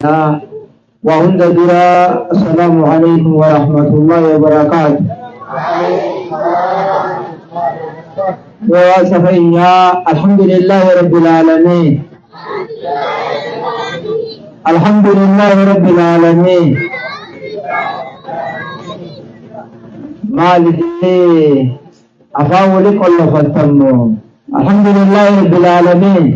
Waa hunda dura, assalaamu alaikum wa rahmatullahi wa barakaatu. Hawaasa keenyaa, alhamdulillahi rabbil aalamiin. Alhamdulillahi rabbil aalamiin. Maal isinii afaan wali qollofattammoo? Alhamdulillahi rabbil aalamiin.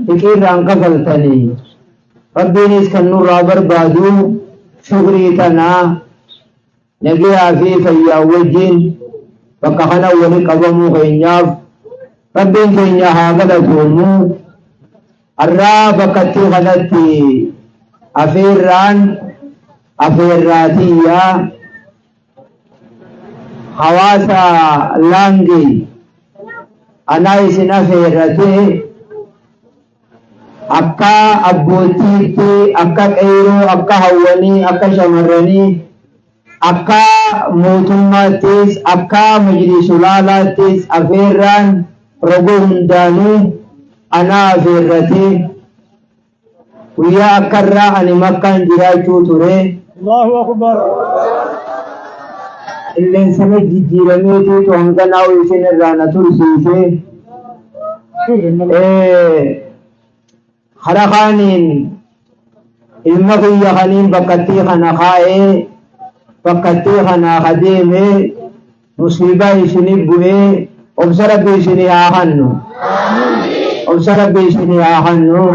Liqiirraan kafaltanii, Rabbiinis kan nurraa barbaadu shukrii tanaa. Nagayaa fi fayyaa wajjin bakka kana wali qabamuu keenyaaf Rabbiin keenya haa galatoomu. Har'aa bakkattii kanatti afeerraan afeerraatiyyaa hawaasa Laangee anaa isin afeerratee, akka abbootiitti, akka qeeroo, akka hawwanii, akka shamarranii, akka mootummaattis, akka majlisulaalaattis, afeerraan roga hundaanuu anaa afeerratee. Guyyaa akkarraa ani Makkaan jiraachuu ture. Allahu Akbar. Qilleensama jijjiirameetiitu hanganaa isin irraa na tursiise. Kara kaaniin ilma kiyya kaniin bakkattii kana kaa'ee, bakkattii kanaa ka deeme musiibaa isini bu'ee. Obsa Rabbi isinii haa kennu. Obsa Rabbi isinii haa kennu.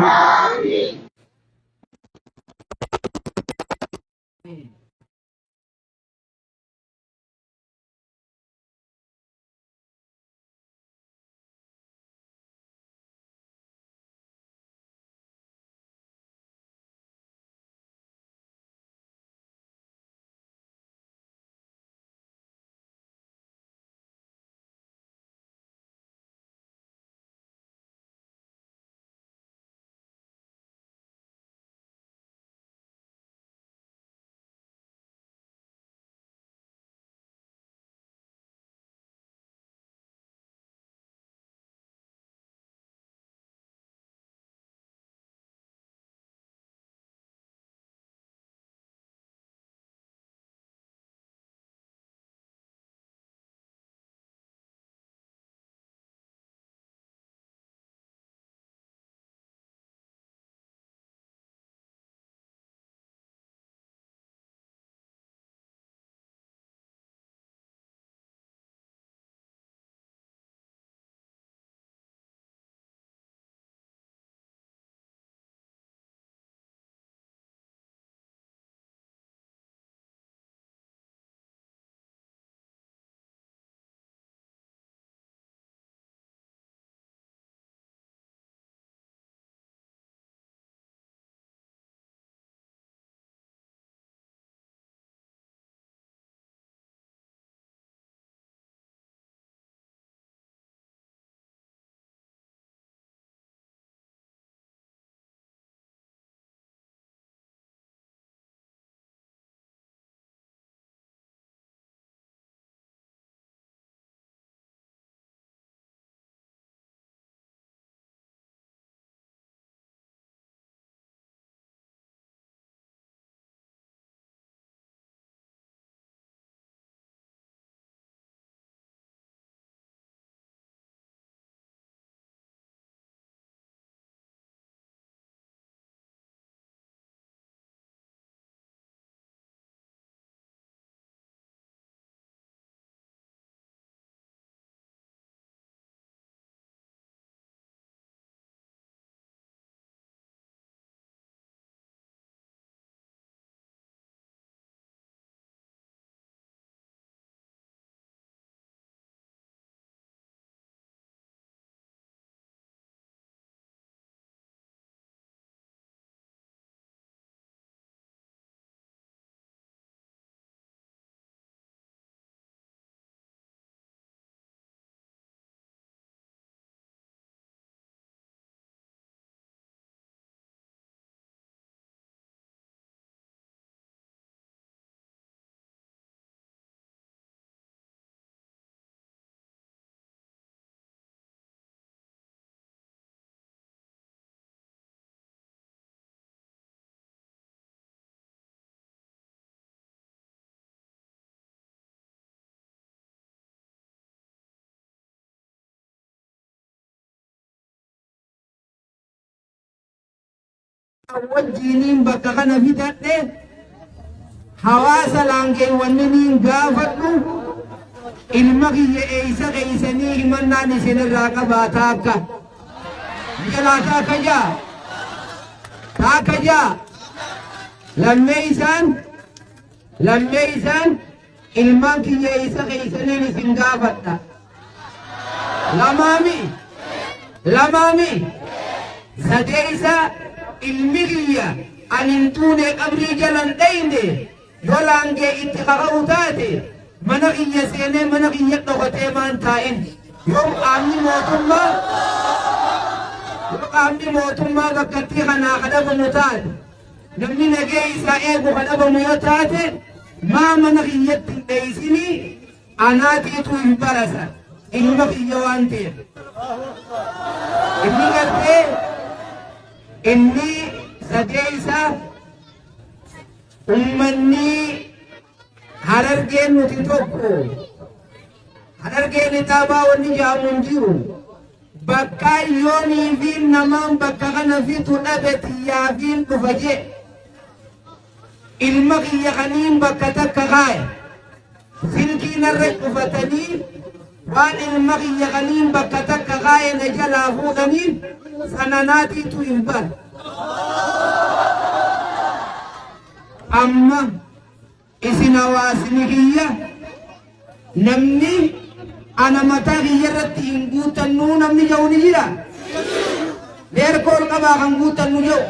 Wajjiiniin bakka kana fidadhe hawaasa laangeewwanniniin gaafadhu ilma kiyya eeysa keeysanii himannaan isinirraa qabaa taakka jalaa taakka jaa taakka jaa lammee isaan lammee isaan ilmaan kiyya eeysa keeysaniin isin gaafadha lamaami lamaami sadeeysa ilmi kiyya ani hin tuune qabrii jalan dheyne yoo laangee itti kaka'u taate mana kiyya seenee mana kiyya dhokatee maan taa'in yoo qaamni mootummaa yoo qaamni mootummaa bakkattii kanaa kadhabamu taate namni nagee isaa eegu kadhabamu yoo taate maa mana kiyyatti hin dheeysinii anaatiitu hin barasa ilma kiyya waan ta'eef inni gartee inni sadeeysa ummanni Harargeen nuti tokko Harargeen ixaabaa wanni jedhamu hin jiru bakka yoonii fi namaan bakka kana fitu dhabe tiyyaafiin dhufa jee ilma kiyya kaniin bakka takka kaaye silkii narra cufatanii waan ilma kiyya kaniin bakka takka kaaye na jalaa fuudhaniif sananaatiitu hin bar amma isin hawaasni kiyya namni ana mataa kiyya irratti hin guutannuu namni jedhu ni jira. Leerkoo ol qabaa kan guutannu jedhu.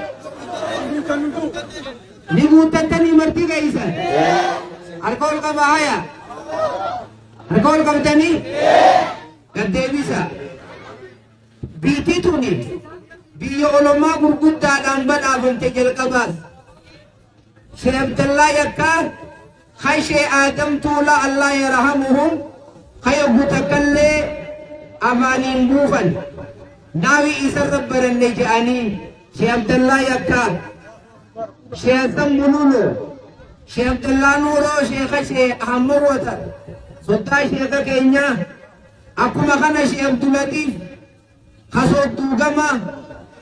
Ni guuttattanii marti keeysan. Harka ol qabaa haya. Harka ol qabdanii gad deebisa. Biitii tuni biyya olomaa gurguddaadhaan badhaafamte jalqabaas. Sheekh Abdallaa Yakkaa kan Sheekh Aadam Tuulaa Allah yarhamuhum kan yogguu takkallee afaaniin buufan naawi isarra baranne je'anii Sheekh Abdallaa Yakkaa Sheekh Hassan Mululoo Sheekh Abdallaa Nuuroo Sheekha Sheekh Ahmad Watar soddaa Sheekha keenyaa akkuma kana Sheekh Abdulatiif kasoodduu gama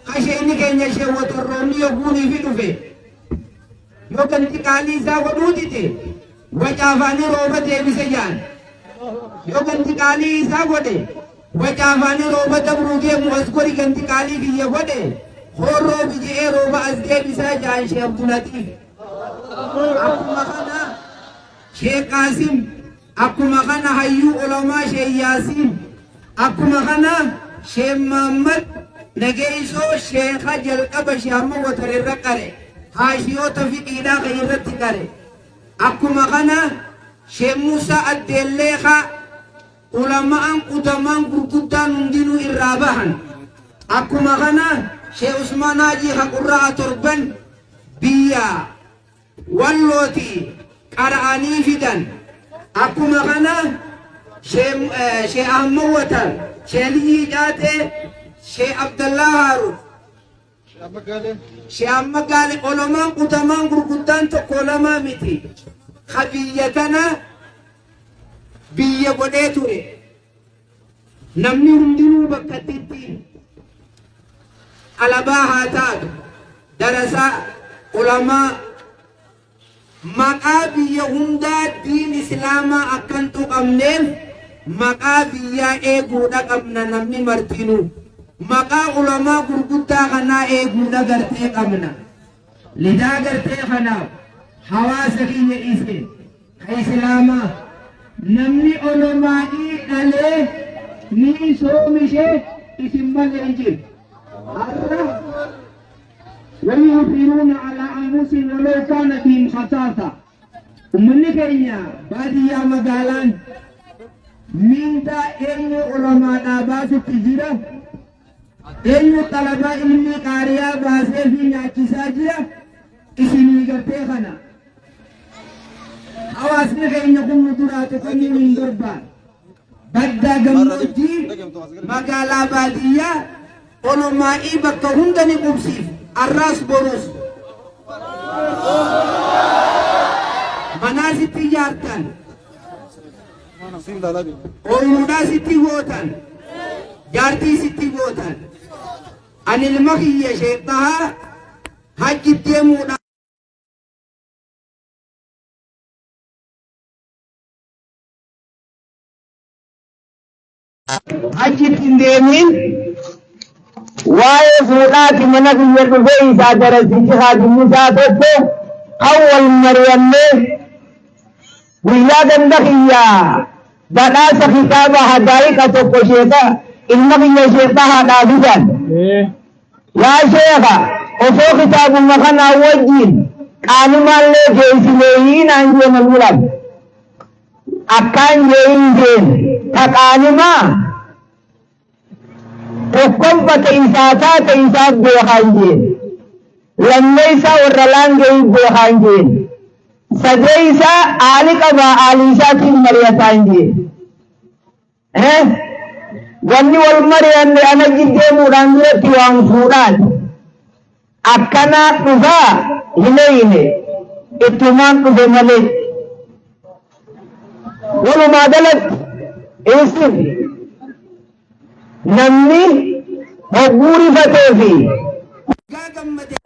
kasheenni keenya Sheekh Watarroonni yogguunii fi dhufe yoo ganti qaalii isaa godhuu dide wacaafaanii rooba deebise jaan yoo ganti qaalii isaa godhe wacaafaanii rooba dabruu deemu as gori ganti qaalii kiyya godhe hoon roobi je'ee rooba as deebisaa jaan Sheekh Abdulatiif akkuma kana Sheekh Qaasim akkuma kana hayyuu ulamaa Sheekh Yaasiin akkuma kana Sheekh Maammad Nageessoo sheekha jalqaba Sheekh Ahmad Watar irra qare haashiyoota fiqiidhaa kan irratti qare akkuma kana Sheekh Muusaa Addeelleekaa ulamaan qudamaan gurguddaan hundinuu irraa bahan akkuma kana Sheekh Usmaan Haajii Haqurraa torban biyya Wallooti qara'anii fidan akkuma kana Sheekh Ahmad Watar Sheekh Aliyyii Caaxee Sheekh Abdallaa Haarun Sheekh Ahmad Gaale olomaan qutamaan gurguddaan tokko lamaa miti ka biyya tana biyya godhee ture namni hundinuu bakka itti alabaa haa taatu darasaa ulamaa maqaa biyya hundaa diin islaamaa akkan tuqamneef maqaa biyyaa eeguudha qabna namni martinuu maqaa ulamaa gurguddaa kanaa eeguudha gartee qabna lidaa gartee kanaaf hawaasa kiyya isin ka islaamaa namni olomaa'ii dhalee ni soomishee isin malee hin jiru har'a ويؤثرون على أنفسهم ولو كان بهم خصاصة Ummanni keenya baadiyyaa magaalaan miindaa eenyu ulamaadhaa baasutti jira eenyu xalabaa ilmii qaariyaa baasee fi nyaachisaa jira isinii gartee kana hawaasni keenya kun nu duraa tuqamuu hin barbaadu baddaa gammoojjii magaalaa baadiyyaa olumaa'ii bakka hunda ni qubsiif arraas boruus manaa sitti ijaartan ooyiruudhaa sitti gootan jaartii sitti gootan ani ilma kiyya sheekhahaa Hajji deemuudha. Achitti hin deemin waa'ee fuudhaati mana kiyya dhufee isaa darasichi haadimni isaa tokko kan wal mari'annee guyyaa ganda kiyyaa badhaasa kitaaba hadaa'iqa tokko sheeka ilma kiyya sheeka haadhaa fidan. Yaa sheeka osoo kitaabuma kanaa wajjin qaanumaallee geessineeyii naan jee malmulaan. Akkaan jeein jeen ta qaanimaa tokkoffa ta isaa taate isaaf beekaan jeen. Lammeessaa warra laangeeyif beekaan jeen. Sadeessaa aali qabaa aali isaatiin mari'ataan jeen. Eh? Wanni wal mari'anne ana jiddeemuudhaan duratti waan fuudhaati. Akkanaa dhufaa hin eeyne ittumaan dhufe malee. Walumaa galatti isin namni hogguu rifatee fi Gaa gammade.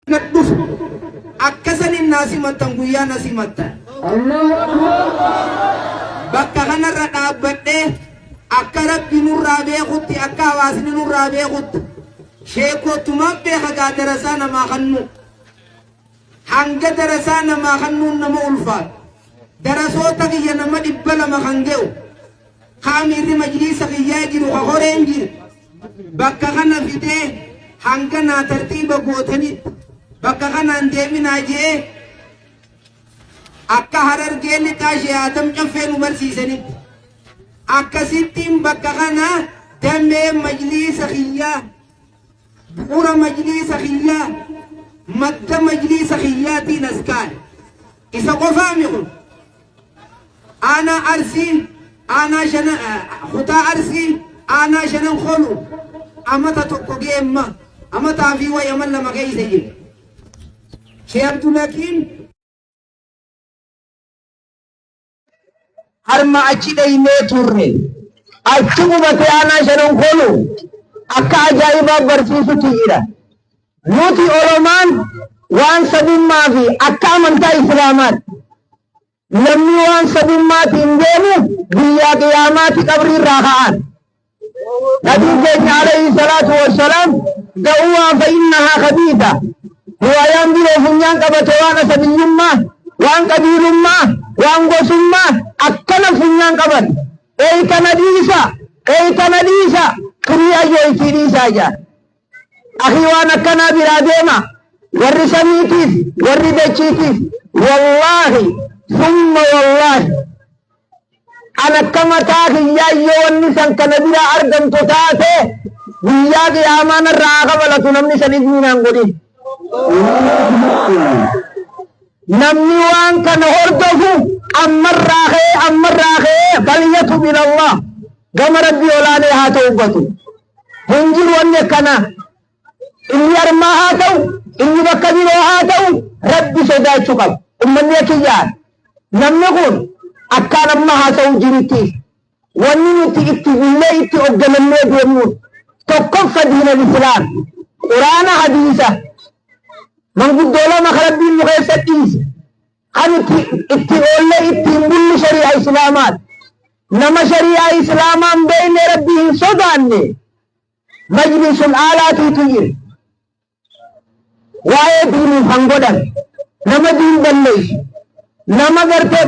Gad dhufu akka sanin naa simattan guyyaa na simattan. Bakka kanarra dhaabbadhee akka Rabbi nurraa beekutti akka hawaasni nurraa beekutti sheekootumaan beeka gaa darasaa namaa kannu. Hanga darasaa namaa kannuun nama ulfaatu. Darasoota kiyya nama 200 kan ge'u. Ka amiirri majliisa kiyyaa jiru ka koreen jiru. Bakka kana fidee hanga naa tartiiba gootanitti bakka kanaan deeminaa je'ee akka Harargee Lixaa Shee Aadam Caffee nu barsiisanitti akkasittiin bakka kana damee majliisa kiyyaa bu'ura majliisa kiyyaa madda majliisa kiyyaatiin as kaa'e. Isa qofaami kun. Aanaa Arsii aanaa shana kutaa Arsii aanaa shanan kolu amata tokko geemma amataa fi way aman lama keessa jira. Sheekh Abdulhakiim Harma achi dhaynee turre. Achi qubatee aanaa shanan kolu akka ajaa'ibaa barsiisutti jira. Nuti Oromaan waan sabummaa fi akka amantaa Islaamaatti namni waan sabummaatiin deemu guyyaa qiyaamaatti qabrii irraa ka'an. Nabiin keenya alayhi salaatu wassalaam da'uwaa fa innahaa khabiisa. Riwaayaan biroo funyaan qabate waan asabiyyummaa, waan qabiilummaa, waan gosummaa akkana funyaan qabate. Eey kana dhiisa, eey kana dhiisa, turii ayyoo isii dhiisaa jaa. Akii waan akkanaa biraa deema. Warri samiitiif, warri dachiitiif, wallaahi Summa wallaahi an akka mataa kiyyaa yoo wanni san kana bira argamtu taate, guyyaa qiyaamaa narraa haa kafalatu namni san iznii naan godhin. Namni waan kana hordofu ammarraa ka'ee falyatub ilallah, gama Rabbii olaanee haa ta'ubbatu. Hin jiru wanni akkanaa. Inni armaa haa ta'u, inni bakka biroo haa ta'u, Rabbi sodaachuu qaba. Ummanni akiyyaan namni kun akkaan amma haasa'u jirutti wanni nuti itti bullee itti ogganannee deemnuun tokkoffa diina islaam, Quraana, hadiisa, manguddoo lama ka Rabbiin nu keessa dhiise, kan nuti itti oollee ittiin bullu shari'a islaamaati. Nama shari'aa islaamaa hin beekne, Rabbii hin sodaanne, majlisul aalaatiitu jira. Waa'ee diiniif han godhan, nama diin balleessu, nama gartee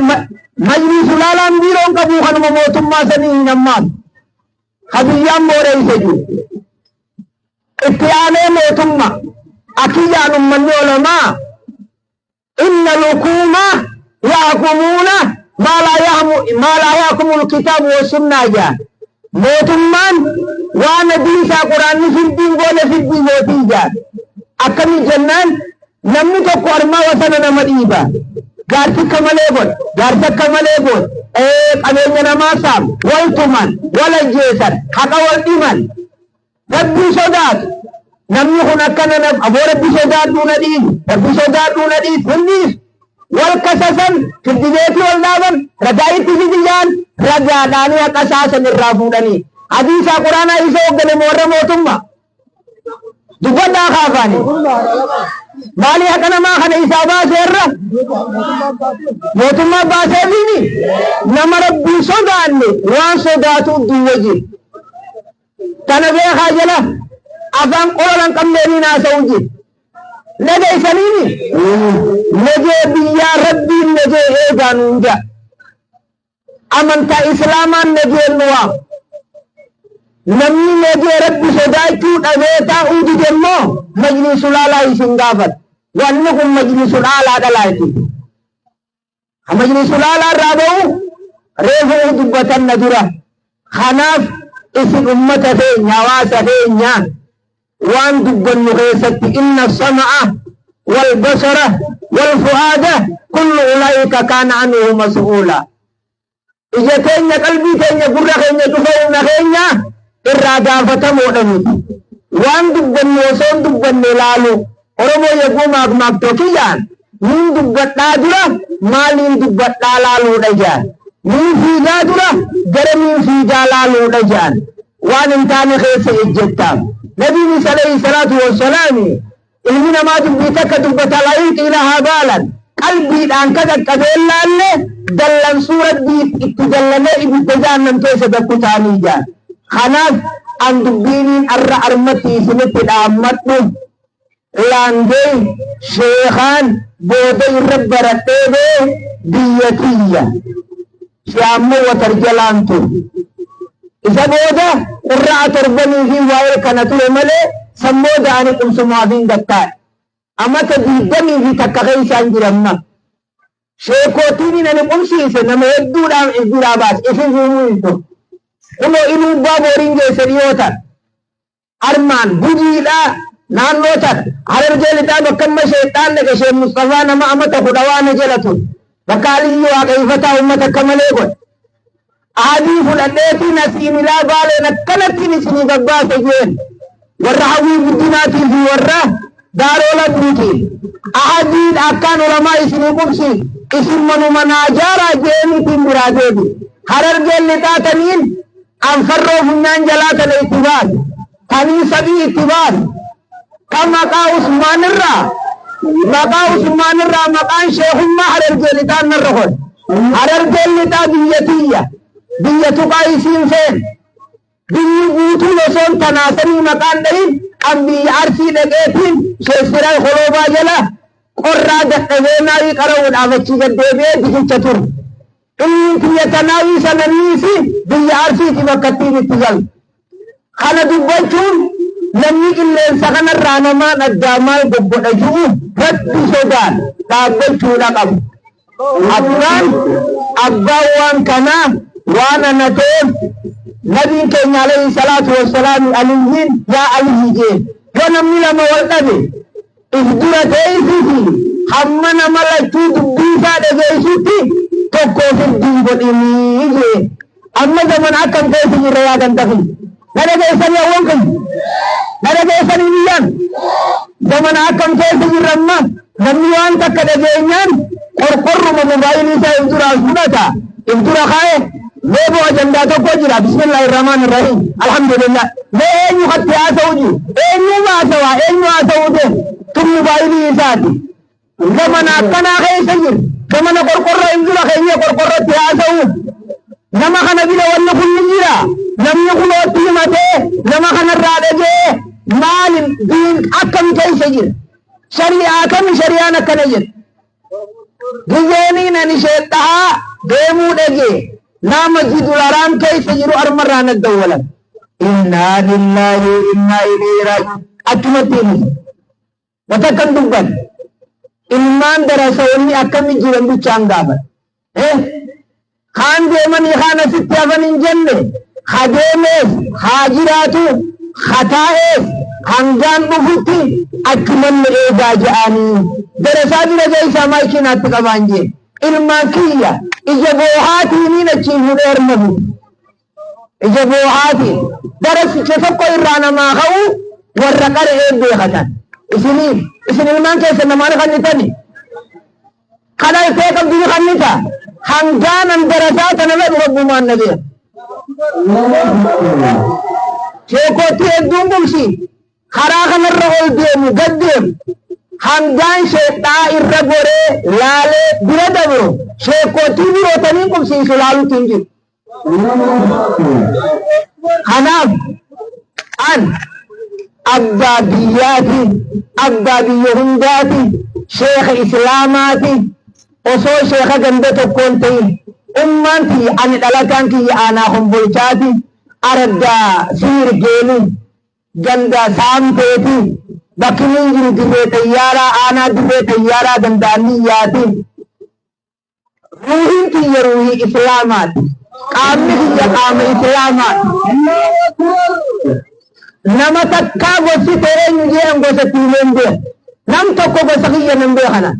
majlisul aalaan biiroon qabu kanuma mootummaa sanii hin ammaatu. Ka biyyaan mooreeyse jiru. Itti aanee mootummaa akiyyaan ummanni olamaa inna lukuuma yahkumuuna maa laa yahkumu alkitaabu wassunnaa jaan. Mootummaan waan hadiisaa Quraanni firdiin goone firdii gootii jaan. Akkami jennaan, namni tokko armaa wasana nama dhiiba. Jaarsi akka malee godha. Jaarsi akka malee godha. Qabeenya namaa saam. Wal tuman. Wal ajjeesan. Haqa wal dhiman. Rabbii sodaatu. Namni kun akkana aboo Rabbi sodaadhuu na dhiisi. Rabbi sodaadhuu na dhiisi. Hin dhiisu. Wal kasasan, firdi beetii wal dhaaban, ragaa itti fidi jaan, ragaadhaanii haqa saasan irraa fuudhanii. Hadiisaa Quraanaa isa hoogganame warra mootummaa. Dubbadhaa kaafaanii. Maalii haqa namaa kana isaa baase irra? Mootummaa baaseefiini nama Rabbii sodaanne waan sodaatu duwwa jiru. Tana beekaa jala afaan qolola hin qabneeniin haasa'u jiru. Dhageessaniini nagee biyyaa Rabbiin nagee eegaa nuun ja'a. Amantaa Islaamaan nageen nu waama. Namni nagee Rabbi sodaachuu dhabee taa'uu dide immoo majlisul aalaa isin gaafata. Wanni kun majlisul aalaa dhalaati. Ha majlisul aalaa irraa ba'u reefu dubbatan na dura. Kanaaf isin ummata keenya, hawaasa keenya, waan dubbannu keessatti inna sama'a wal basara wal fu'aada kullu ulaa'ika kaana anhu mas'uula. Ija keenya, qalbii keenya, gurra keenya, cufa humna keenya irraa gaafatamoodha nuti. Waan dubbannu osoo hin dubbanne laalu. Oromoo yogguu maakmaaktu kiyyaan niin dubbadhaa dura maaliin dubbadhaa laaluudha jaan. Niin fiigaa dura gara niin fiigaa laaluudha jaan. Waan hin taane keessa ejjettaam. Nabiinis alayhi salaatu wassalaami ilmi namaa dubbii takka dubbata laa yulqii lahaa baalan, qalbiidhaan ka qaqqabeen laalle, dallansuu Rabbii itti dallanee ibidda jahannam keessa gakkutaanii jaan. Kanaaf an dubbiiniin arra armatti isinitti dhaammadhu laangee sheekaan booda irra baradhee bee biyya tiyya si'aammoo watar jalaan ture. Isa booda qurra'a torbanii fi waa'ee kana ture malee san booda ani qubsumaaf hin gattaa'e. Amata 21 keessaan jiramma. Sheekootiin ani qubsiise nama hedduudhaan if biraa baase, ifin himuu hin turu. Kunoo Iluu Abbaa Booriin geesse dhiyoo tan. Armaan Gujiidhaa naannoo tan Harargee Lixaa bakka amma sheexxaan dhaqe, Sheek Mustafaa nama amata 10 waan jala ture. Bakka Aliyyi Waaqeeffataa uummata akka malee godhe. Adii fudhadheetiin asiin ilaa Baaleen akkanattiin isinii gabbaase jeen. Warra Hawwii Guddinaatii fi warra Daaroo Labbuutiin. Ahadiin akkaan ulamaa isinii qubsiis. Isin manuma naa jaaraa jeeniitiin biraa deebi. Harargeen Lixaa taniin anfarroo funyaan jalaa tana itti baase. Tanii sabii itti baase. Kan maqaa Usmaan irraa maqaan sheekummaa Harargee Lixaan narra godhe. Harargeen Lixaa biyya tiyya. Biyya tuqaa isiin feen. Biyyi guutuun osoon tanaasanii maqaan dhahin, an biyya Arsii dhaqeetiin Sheeksiraa Koloobaa jala qorraa dadhabee naawii qara'uudhaaf achii gad deebi'ee biqicha ture. Inni tiyya tanaawii sananiisi biyya Arsiiti bakka ittiin itti galu. Kana dubbachuun namni qilleensa kanarraa namaan addaa maal goggodha jiru, Rabbi sodaan dhaabbachuudha qabu. Abbaan abbaan waan kanaa waan ana ta'eef, nabiin keenya alayhi salaatu wassalaam Aliyyiin "Yaa Aliyyi" jeen. Yoo namni lama wal dhabe, if dura teessisi, hamma nama lachuu dubbii isaa dhageessutti tokko ofitti hin godhinii jee. Amma zaman akkam keessa jirra yaa gandafi? Na dhageessanii hawwan kun? Na dhageessanii biyyaan? Zaman akkam keessa jirra amma? Namni waan takka dhageenyaan qorqorruma mobaayilii isaa if duraa fudhata, if dura kaa'e. Leeboo ajandaa tokko jira. Bismillaahi rahmaan irrahiim, alhamdulillah. Mee eenyu katti haasa'u jiru? Eenyu haasawaa? Eenyu haasa'uu deemu tun mobaayilii isaati? Zamana akkanaa keessa jiru, zamana qorqorra if dura keenyee qorqorratti haasa'u. Nama kana bira wanni kun ni jira. Namni kunootti himatee nama kanarraa dhagee maali? Diin akkam keessa jira? Shari'aa kami? Shari'aan akkana jedha. Gizeeniin ani sheexxahaa deemuu dhagee naa Masjidul Haraam keessa jiru armarraa na dawwalan. Innaa lillaahi innaa ilayhi raaji'uun. Achumatti himu. Wata akkan dubban ilmaan darasoonni akkami jiran bichaan gaafan. Kaan deemanii kaan asitti hafan hin jenne. Ha deemees haa jiraatu, ha taa'ees hangaan dhufutti achumanni eegaa je'anii darasaa bira geessaa maayikii naatti qabaan jeen. Ilmaan kiyya ija boohaatiiniin achiin fuudhee harma fuudhe. Ija boohaatiin darasicha tokko irraa namaa ka'u warra qara'ee beekatan. Isinii isin ilmaan keessan namaan kannitani. Kadhaltee qabdu ni kannita. Hangaanan darasaa tana fedhu rabbumaan na beeka. Sheekootti hedduun qubsi karaa kanarra ol deemu gad deemu, hangaan sheexxaa irra goree laalee bira dabru sheekootii birootanii qubsiisu laalutti hin jiru. Kanaaf an abbaa biyyaati, abbaa biyya hundaati, sheeka islaamaati, osoo sheeka ganda tokkoon ta'in. Ummaan tiyya, ani dhalataan kiyya aanaa Kombolchaati, araddaa Siirgeeli, ganda Saamteeti, bakki inni jiru Dirree Xayyaaraa, aanaa Dirree Xayyaaraa, ganda Anniyyaati. Ruuhiin kiyya ruuhii islaamaati. Qaamni kiyya qaama islaamaati. Nama takkaa gosi ta'e eenyu jedhan gosa tiileen beeku. Nam tokko gosa kiyya nan beekana.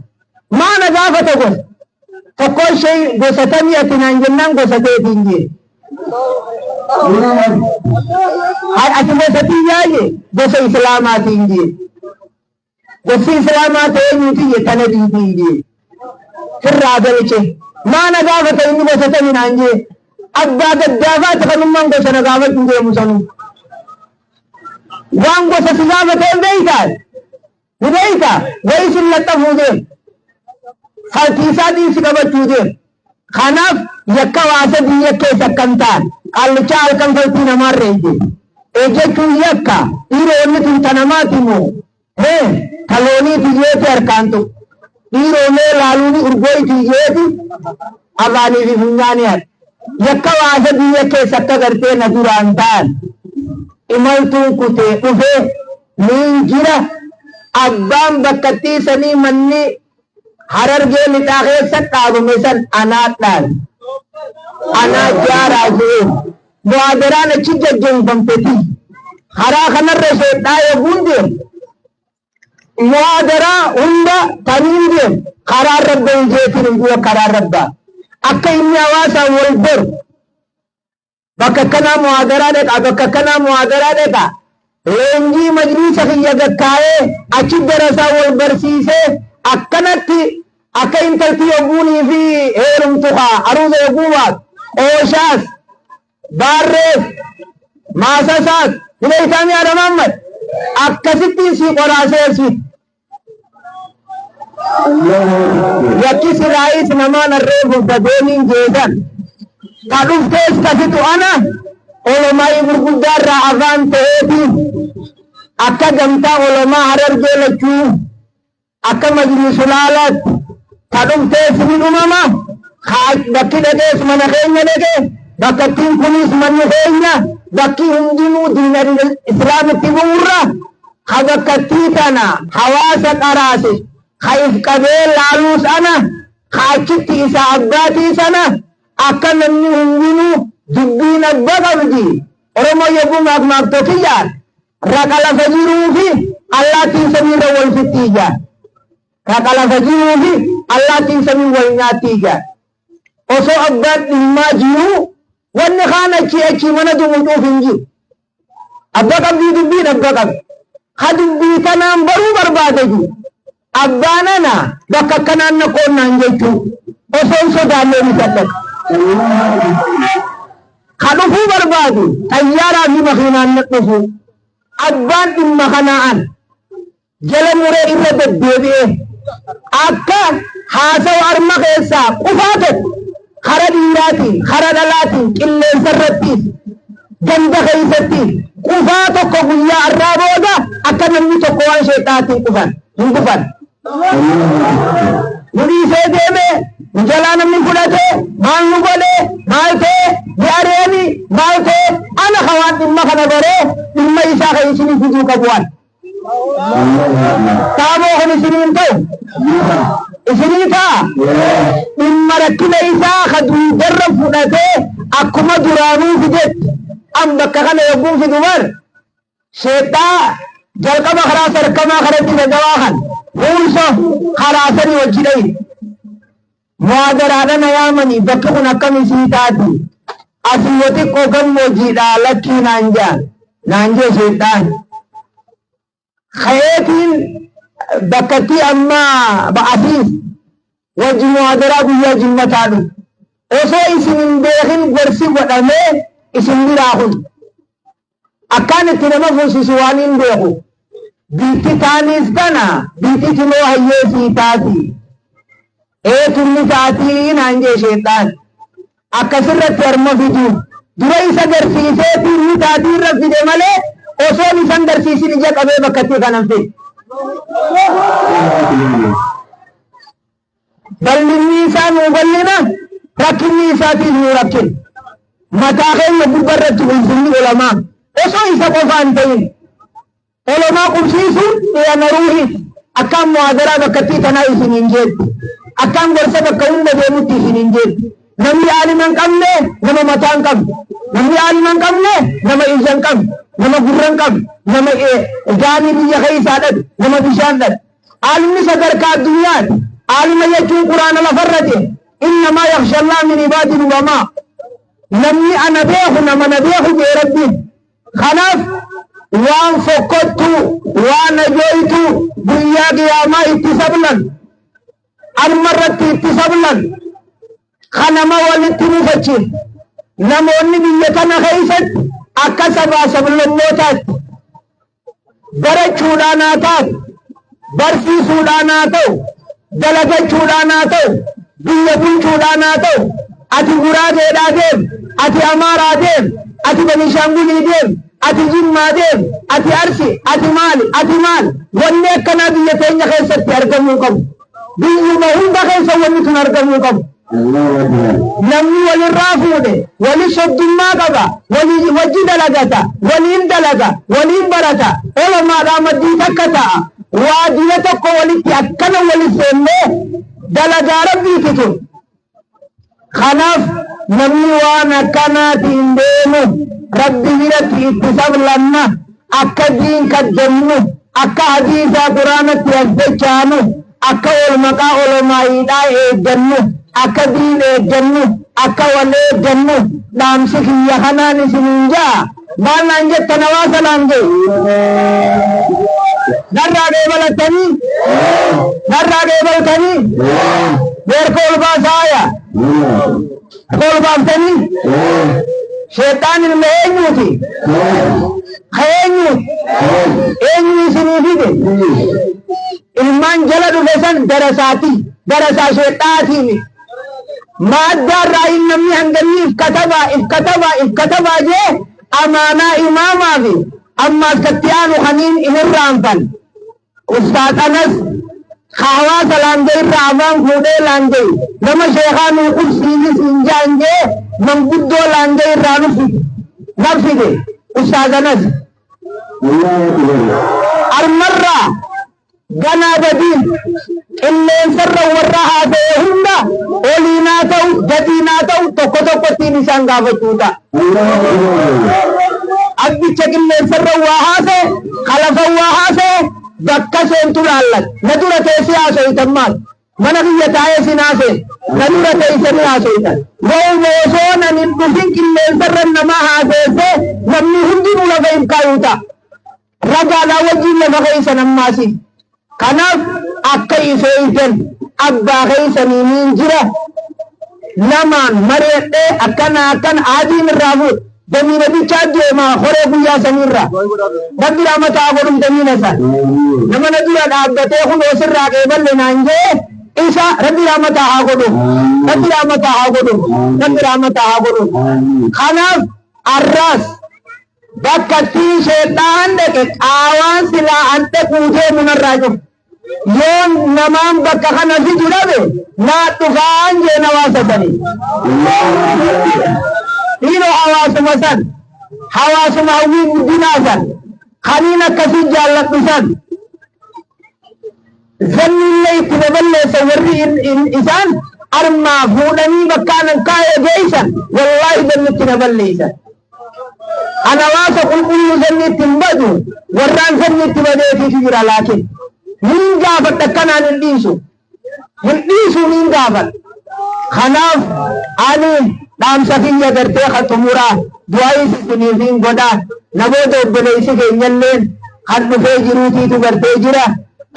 Maa na gaafata gosa? Tokko ishee gosa tamii ati naan jennaan gosa teetiin jee. Ati gosa tiyyaa jee, gosa islaamaatiin jee. Gosti islaamaa ta'e eenyuuti jee, tana biitiin jee. Sirraa galche. Maa na gaafata inni gosa tami naan jee. Abbaa gaddaafaati kanummaan gosa na gaafachuu deemu sanuu. Waan gosa si gaafate hin beektaa? Ni beektaa? Wayi sin laxxafuu deemu. Faltiisaatiin si qabachuu deemu. Kanaaf yakka waa sadii yakkeessa akka hin taane, qaallichaa halkan faltii namaarra ejje. Ejjechuun yakka. Dhiiroo, wanni tun ta namaati moo? Hee, ta looniiti jeeti harkaan tuqu. Dhiiroo, mee laaluuni urgooyti jeeti afaanii fi funyaanii hadha. Yakka waa sadii yakkeessa akka gartee na duraan taane. Imaltuun kutee dhufee niin jira. Abbaan bakkattii sanii manni Harargee Lixaa keessa dhaabame san anaa dhaabe. Anaa jaaraa je'een. Muhaadaraan achi gaggeeffamteti. Karaa kanarra sheedhaa yoguun deemu. Muhaadaraa hunda taniin deemu. Karaa rabba hijeetiin hin dura karaa rabbaa. Akka inni hawaasaan wal baru. Bakka akkanaa muhaadaraa dhaqaa, bakka akkanaa muhaadaraa dhaqaa. Leenjii majliisa kiyya gakkaa'ee achi darasaa wal barsiisee akkanatti akka intalti yogguunii fi heerumtu kaa aruuza yogguu baatu qooshaas baarrees maasasaas hidha isaa mi'aadha Muhammad akkasittiin sii qoraasee si Yakki silaayis namaan harree deemiin jeesan. Ka dhuftees ka fixu ana. Olomaayii gurguddaa irraa afaan ta'eeti akka gamtaa olomaa Harargee lachuu akka majlisulaalaatti ka dhuftees ni dhumama. Bakki dhaqees mana keenya dhaqe, bakkattiin kunis manni keenya, bakki hundinuu diina islaamitti bu'urra. Ka bakkattii tana hawaasa qaraasisu ka if qabee laaluus ana. Ka achitti isa abbaatii sana akka namni hundinuu dubbiin abba qabdi. Oromoo yogguu maakmaakto kiyyaan raqa lafa jiruu fi allaattiin samiirra wal fixxii jaan. Raqa lafa jiruu fi allaattiin samii wal nyaattii jaan. Osoo abbaan dhimmaa jiruu wanni kaan achii achii mana dumucuuf hin jiru. Abba qabdii dubbiin abba qabdi. Ka dubbii tanaan baruu barbaade jiru. Abbaan ana bakka akkanaan na qoonnaan jechuu osoo hin sodaannee ni saddaqa. Ka dhufuu barbaadu xayyaaraa fi makiinaan na dhufu. Abbaan dhimma kanaa ana. Jala muree irra deddeebi'ee akka haasawa arma keessaa qufaa tokko kara dhiiraatiin, kara dhalaatiin, qilleensa irrattiis, ganda keessattiis qufaa tokko guyyaa arraa booda akka namni tokko waan sheexxaatiin qufan hin qufan. Nu dhiisee deeme, nu jalaa namni fudhate, maal nu godhe, maal ta'e, ni ari'ani, maal ta'e, ana ka waan dhimma kana baree dhimma isaa kan isinii fiduu qabu an. Taamoo kun isiniin ta'u? Isinii ta'a? Dhimma rakkina isaa ka duudarra fudhatee akkuma duraanuu fidetti an bakka kana yogguun fidu bar sheexxaa jalqaba karaa sarkamaa kanatti gagawaa kan huurso karaa sanii wajji dhayi. Muhaadaraadha na yaamanii bakki kun akkam isii taati? Asii yoo xiqqoo gammoojjiidha lakkii naan jaan naan jee sheexxaan. Ka'eetiin bakkattii amma ba'asiis wajji muhaadaraa guyyaa jimmataa dhufu. Osoo isin hin beekin gorsi godhamee isin biraa kun. Akkaan itti nama fuusisu waan hin beeku. Biitti taaniis tana biitti tinoo hayyee sii taati. Ee tunni taatii naan jee sheexxaan. Akkasirratti harma fidu. Dura isa garsiiseetii inni taatii irra fide malee osoon isan garsiisin ija qabee bakkattii kanan fide. Bal'inni isaa nuu bal'ina, rakkinni isaatiis nuu rakkina. Mataa keenya gubba irratti ulfinni ulamaa osoo isa qofaa hin ta'in ulamaa qubsiisuun dhiyana ruuhiiti. Akkaan muhaadaraa bakkattii tanaa isin hin jeetti. Akkaan gorsa bakka hunda deemutti isin hin jeetti. Namni aalima hin qabne nama mataa hin qabne. Namni aalima hin qabne nama ija hin qabne. Nama gurra hin qabne. Nama gaanii biyya keessaa dhabe. Nama bishaan dhabe. Aalimni sadarkaa addunyaati. Aalima jechuun Qur'aana lafarra jira. Innamaa yakhshallah min ibaadil ulamaa. Namni ana beeku nama na beeku jee Rabbiin. Kanaaf waan fokkottuu, waan ajooytuu guyyaa qiyaamaa itti sablan, arma irratti itti sablan, ka nama walitti mufachiif. Namoonni biyya tana keessatti akka sabaa sablammootaatti barachuudhaan haa taatu, barsiisuudhaan haa ta'u, dalagachuudhaan haa ta'u, biyya bulchuudhaan haa ta'u, ati Guraageedhaa deem, ati Amaaraa deem, ati Benishaangulii deem, ati Jimmaa deem, ati Arsi, ati maali, ati maali, wanni akkanaa biyya teenya keessatti argamuu qabu. Biyyuma hunda keessa wanni tun argamuu qabu. Namni walirraa fuudhe wali soddummaa qaba, wali wajji dalagata, waliin dalaga, waliin barata, olomaadhaa maddii takka ta'a. Waajjira tokko walitti akkana wali seennee dalagaa rabbiiti tun. Kanaaf namni waan akkanaatiin deemu rabbi biratti itti sablanna, akka diin kaddamnu, akka hadiisaa quraanatti as dachaanu, akka wal maqaa olomaa'iidhaa eeggannu, akka diin eeggannu, akka wal eeggannu dhaamsi kiyya kanaan isiniin ja'a. Maal naan jettan hawaasa laangee? Narraa dheebalattanii? Narraa dheebaltanii? Beerka ol baasaaya? Harka ol baaftanii? Sheexaan ilma eenyuuti? Ka eenyuuti? Eenyu isinii fide? Ilmaan jala dhufe san darasaati. Darasaa sheexaatii miti. Maaddaa irraa hin namni hangamii if katabaa if katabaa if katabaa jee amaanaa imaamaa fi ammaas katti aanu kaniin hin irraanfan. Ustaaz Anas ka hawaasa laangee irraa afaan fuudhee laangee nama sheekaa nuu qubsiisi siin jaan jee manguddoo laangee irraa nu fide na fide Ustaaz Anas. Armarraa ganaa badiin qilleensarra warra haasa'e hunda. isaan gaafachuu ta'a. Abbicha qilleensarra waa haasa'e, kalafa waa haasa'e, bakka seentu laallat. Na dura teessee haaso'itan maal? Mana kiyya taa'ee sin haasa'e. Na dura teessanii haaso'itan. Yoo osoo nan hin dhufin qilleensarra nama haaseesse, namni hundinuu lafa hin kaayuu ta'a. Ragaadhaa wajjin lafa keessan ammaasi. Kanaaf akka ifeeytan abbaa keessanii niin jira. Namaan mari'adhee akkana akkana adiin irraa fuudha. Damiina bichaa deemaa horee guyyaa saniirraa. Rabbi rahmataa godhum damiina san. Nama na dura dhaabbatee kun osirraa qeeballe naan jee isa Rabbi rahmataa haa godhum. Rabbi rahmataa haa godhum. Rabbi rahmataa haa godhum. Kanaaf arraas bakka ittiin sheexaan dhaqe qaawaan silaa an dhaquu deemu narraa cufu. Yoon namaan bakka kana fidu dhabe naa dhufaan jeen hawaasa sanii. Dhiiroo hawaasuma san, hawaasuma hawwii guddinaa san, kaniin akkasii jaalladhu san, zannillee itti baballeessan warri isaan armaa fuudhanii bakka anan kaa'ee geessan, wallaahi zanni itti na balleessan. An hawaasa qulqulluu zanni itti hin badu, warraan zanni itti badeetiitu jira, laakiin niin gaafadha, akkanaan hin dhiisu. Hin dhiisu, niin gaafadha. Kanaaf ani dhaamsa kiyya gartee kan xumuraa du'aayis isiniif hin godha. Namoota obboleessi keenyalleen kan dhufee jiruutiitu gartee jira.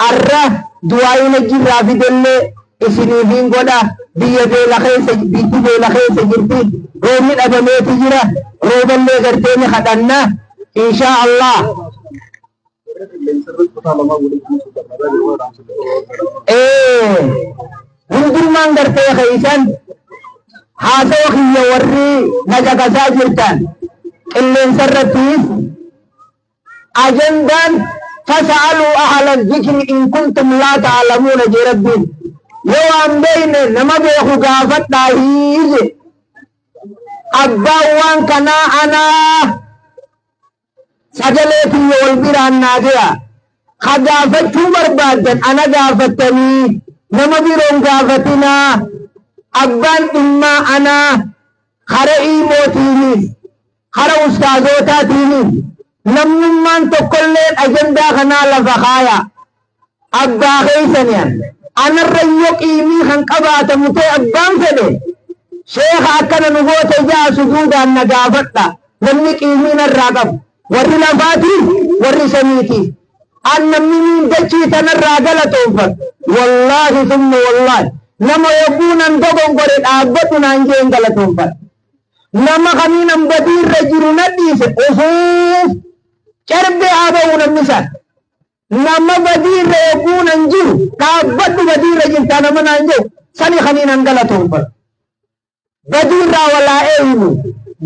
Arra du'aayin hojirraa fidellee isiniif hin godha. Biyya beela keessa, biyyi beela keessa jirti. Roobni dhabameeti jira. Rooballee gartee ni kadhanna. Inshaa Allah. Hundummaan gartee keessan haasawa kiyya warri na caqasaa jirtan qilleensa irrattis ajandaan fasa'aluu ahla zikri in kuntum laa ta'lamuuna jee Rabbiin, yoo waan beeyne nama beeku gaafadhaa hiije. Abbaan waan kanaa anaa, sagalee kiyya wal biraan naa gaya. Ka gaafachuu barbaaddan ana gaafattanii, nama biroon gaafatinaa. Abbaan dhimmaa anaa, kara iimootiinis kara ustaazootaatiinis namnummaan tokkolleen ajandaa kanaa lafa kaaya. Abbaa keessaniyan anarra yoo qiimii kan qabaatamu ta'e, abbaan fedhe sheeka akkana nu goote jaa sujuudaan na gaafadha. Namni qiimii narraa qabu, warri lafaatiif warri samiitiif, an namni niin dachii tanarraa galatoonfadhu, wallaahi summa wallaahi, nama yogguu nan dogongore dhaabbadhu naan jeen galatoonfadha. Nama kamiin an badiirra jiru na dhiise ufuuf carbee haa ba'u namni san. Nama badiirra yogguu nan jiru dhaabbadhu, badiirra jirtaa nama naan jedhu sani kaniin an galatoonfadhu. Badiirraa walaa eeynu,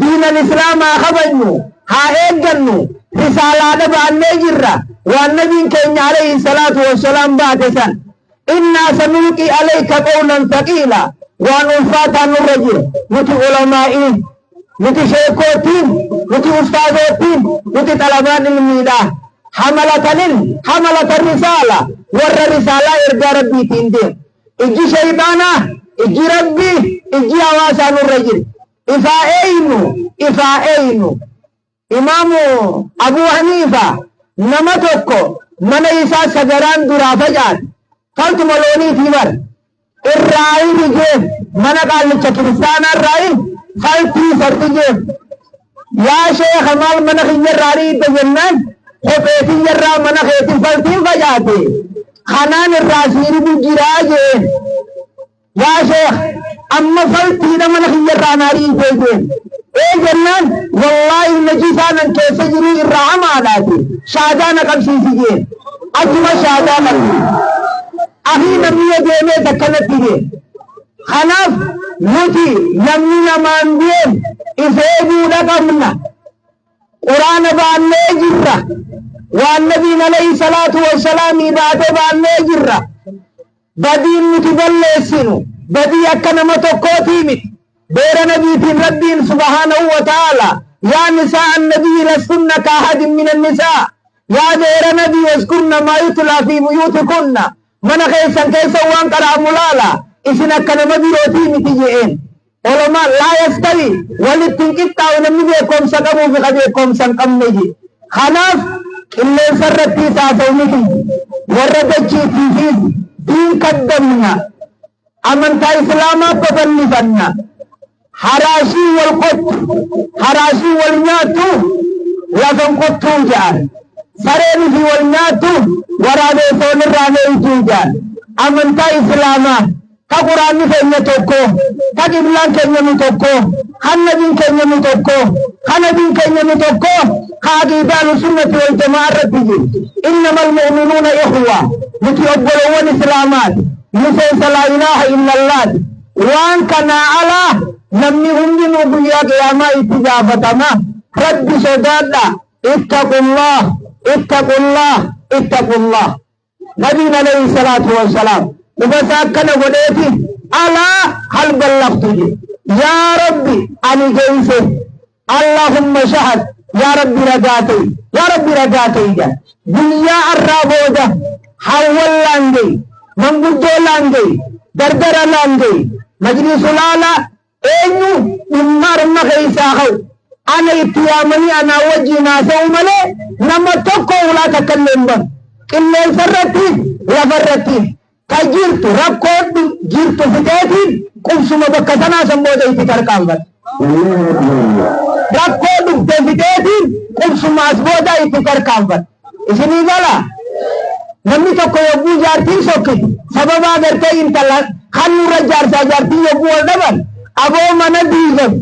diinan islaamaa kabajnu, haa eeggannu. Risaalaadha baannee jirra, waan nabiin keenya alayhi salaatu wassalaam baate san. Innaa sanulqii alayka qawlan thaqiila, waan ulfaataa nurra jira. Nuti ulamaa'iin, nuti sheekootiin, nuti ustaazoottiin, nuti xalabaan ilmiidha, hamalatanil hamalatan risaala, warra risaalaa ergaa Rabbiitiin deemu. Ijji shayxaanaa, ijji Rabbii, ijji hawaasaa nurra jira. Ifaa eeynu, ifaa eeynu. Imaamu Abuu Haniifa nama tokko mana isaa sagaraan duraa facaate, faltuma looniitii bar irraa rigeen, mana qaallicha kiristaanaa irraa faltii sartigeen. Yaa sheeka, maal mana kiyyarraa riidda jennaan, kophee kiyyarraa mana keetiin faltiin facaate, kanaan irraa siiribu jiraa jeen. Yaa sheekh, amma faltiidha mana kiyyarraa naa riitee jeen. Ee jennaan, wallaahi najisaa nan keessa jiruu irraa hamaadhaati, shaadaa na qabsiisi jeen. Achuma shaadaa qabsiisi. Akii namni yoo deemees akkanatti jeen. Kanaaf nuti namni namaan deemu if eeguudha qabna. Quraana baannee jirra. Waan nabiin alayhi salaatu wassalaamii baate baannee jirra. Badiin nuti balleessinu badii akka nama tokkootii miti. Beera nabiitiin Rabbiin subhaanahu wa ta'ala, yaa nisaa annabiyyi lastunna ka ahadin min annisaa, yaa beera nabii, waskurna maa yutlaa fi buyuutikunna, mana keessan keessa waan qara'amu laala, isin akka nama birootii miti je'een. Ulamaa laa yastawi walitti hin qixxaa'u namni beekumsa qabuu fi ka beekumsa hin qabne je. Kanaaf qilleensa irratti haasa'u miti warra dachiitiifis diin kaddamna amantaa islaamaa babal'ifanna haraashii wal qottu haraashii wal nyaattu lafan qottuu jedhan sareen fi wal nyaattu waraabeessa walirraa meeytuu jedhan amantaa islaamaa ka quraanni keenya tokko ka qiblaan keenya nu tokko kan nabiin keenya nu tokko ka nabiin keenya nu tokko ka aqiidaan sunnati wal jamaa irratti jiru innama almu'minuuna ikhwa nuti obbolowwan islaamaati miseensa laa ilaaha illallaati waan kanaa alaa namni hundinuu guyyaa qiyaamaa itti gaafatama rabbi sodaadha ittaqullah ittaqullah ittaqullah nabiin alayhi salaatu wassalaam dhufasa akkana godheeti alaa hal ballagtu je yaa rabbi ani geeyse allahumma shahad yaa rabbi ragaa ta'i yaa rabbi ragaa ta'i jedha guyyaa arraa booda hawwan laangey manguddoo laangey dardara laangey majlisulaalaa eenyu dhimma arma keessaa ka'u ana itti yaamanii anaa wajjiin haasa'u malee nama tokko ulaa takka illee hin banu qilleensa irratti lafa irratti ka jirtu rakkoo jirtu fixeetiin qubsuma bakka sanaa san booda itti tarkaanfata. Rakkoo dhufte fixeetiin qubsuma as booda itti tarkaanfata. Isinii gala namni tokko yogguu jaartiin sokkite sababa agartee intala kan nurra jaarsaa jaartiin yogguu wal dhaban aboo mana diigan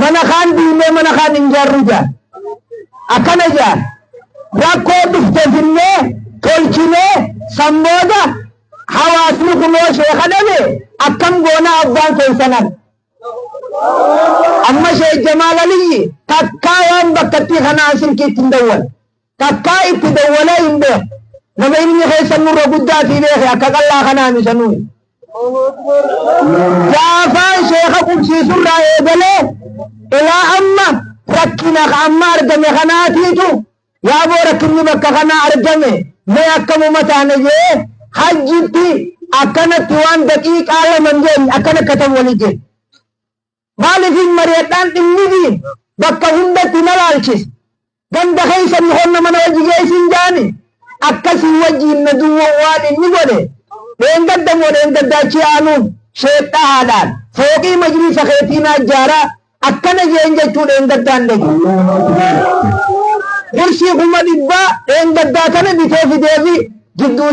mana kaan diinee mana kaan hin jaarru jaar akkana jaar rakkoo dhufte finnee tolchinee san booda hawaasni kunoo sheeka dhabe akkam goonaa abbaan keessanan amma sheek Jamaal Aliyyi takkaa waan bakkattii kanaa silkiitti hin dawwal takkaa itti dawwalee hin beeku nama ilmi keessan nurra guddaatii beeke akka qallaa kanaa misanuu gaafaan sheeka qubsiisurraa eegalee ilaa amma rakkina amma argame kanaatiitu yaaboo rakkinni bakka kanaa argame mee akkamuma taane jee hajjitti akkanatti waan daqiiqaa lama hin jenne akkana katabu walii jenne maaliif hin mari'adhaan dhimmi diin bakka hundatti na laalchise ganda keessanii honna mana wajji geessin jaani akkasii wajjiin na duwwan waan inni godhe dheengadda moo dheengaddaachi aanuun sheexxahaadhaan fooqii majlisa keetii naa ijaaraa akkana jeen jechuu dheengaddaan dhage kursii 100,000 dheengaddaa kana bitee fideefi jidduu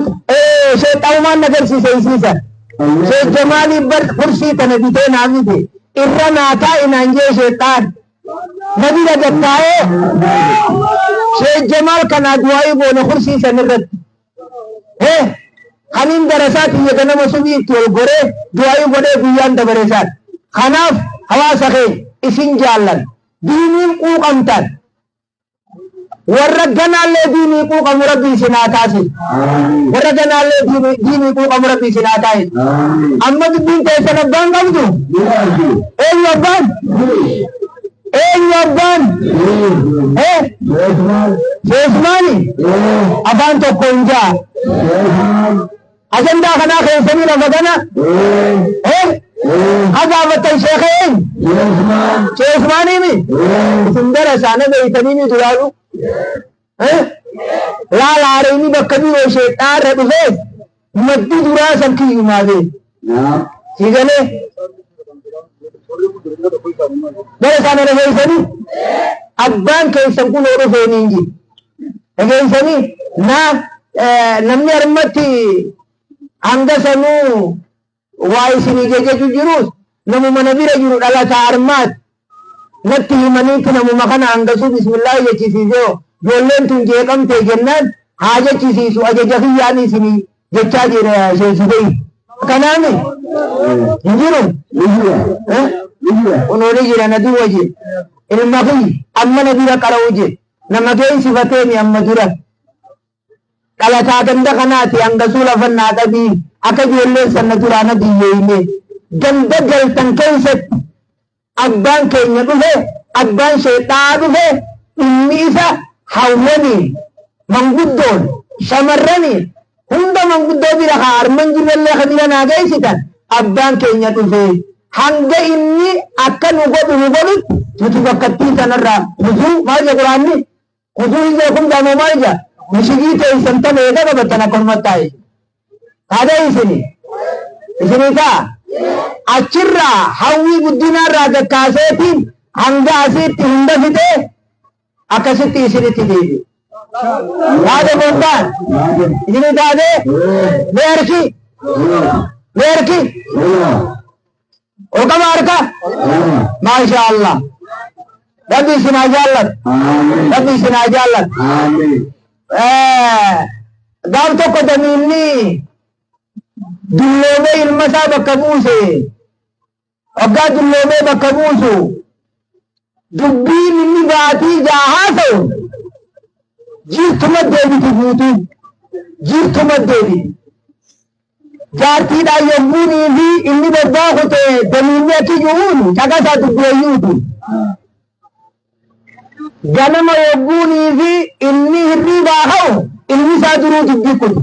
sheexxahumaan na garsiise isiisan sheek Jamaalii bar kursii tana bitee naa fide irra naa taa'i naan jee sheexxaan na bira gattaa'ee sheek Jamaal kanaa du'aa'ii goone kursii san irratti kaniin darasaa tiyya ganama subii itti ol goree du'aa'ii godhee guyyaan dabareesaan kanaaf hawaasa keenya isin jaallan diiniin quuqamtan warra ganaallee diinii quuqamu rabbi isin haa taasisu warra ganaallee diinii quuqamu rabbi isin haa taasisu amma dubbiin teessan abbaan qabdu eenyu abbaan eenyu abbaan Sheesmaani afaan tokko hin jaa ajandaa kanaa keessanii lafa kana ha gaafattan sheeka eenyu Sheesmaaniimi isin darasaa na beeytaniimi duraanu laala hareeni bakka biroo sheexxaarra dhufees maddi duraa san kiyyumaa bee si galee gara isaan dhageessanii abbaan keessan kun dhufeen hin jiru dhageessanii na namni harmatti hanga sanuu waa isinii jajaju jirus namuma na bira jiru dhalataa harmaati natti himaniitti namuma kana hangasuu bismillaahi jechisiisee ijoolleen tun jeeqamtee jennaan haa jechisiisu ajaja kiyyaan isinii jechaa jira sheesitee kanaami hin jiru kunoo ni jira na duwwa jira ilma kiyya amma na bira qara'u jira nama geessifateemi amma dura dhalataa ganda kanaati hangasuu lafa naa qabii akka ijoolleen sana duraa na biyyeeyne ganda galtan keessatti abbaan keenya dhufe abbaan sheexxaa dhufe dhimmi isa hawwaniin manguddoon shamarraniin hunda manguddoo bira haa arman jirrellee ka bira naa geessitan abbaan keenya dhufe Hanga inni akka nu godhu nu godhutti nuti bakkattii tanarraa kuzuu maal jedha Quraanni? Kuzuu hin beekum jaamoo maal jedha? Mishigii teessan tana eega qabattan akkanumatti taa'e. Taatee isini? Isinii ta'a? Achirraa hawwii guddinaarraa gakkaaseetiin hanga asiitti hunda fixee akkasitti isinitti deebi'e. Taate gooftaan isinii taatee mee harki mee harki ol qaba harka maasha Allah. Rabbi isin haa jaallatu. Rabbi isin haa jaallatu. Gaaf tokko damiinni dulloomee ilma isaa bakka buuse. Waggaa dulloomee bakka buusu dubbiin inni baatii ja'a haasa'u jirtuma deebiti guutuu jirtuma deebiti. Jaartiidhaan yommuunii fi inni bobbaa kute damiinni achi jiruun caqasaa dubbii hayyuuti. Ganama yogguunii fi inni hirriibaa ka'u ilmi isaa duruu dubbii kute.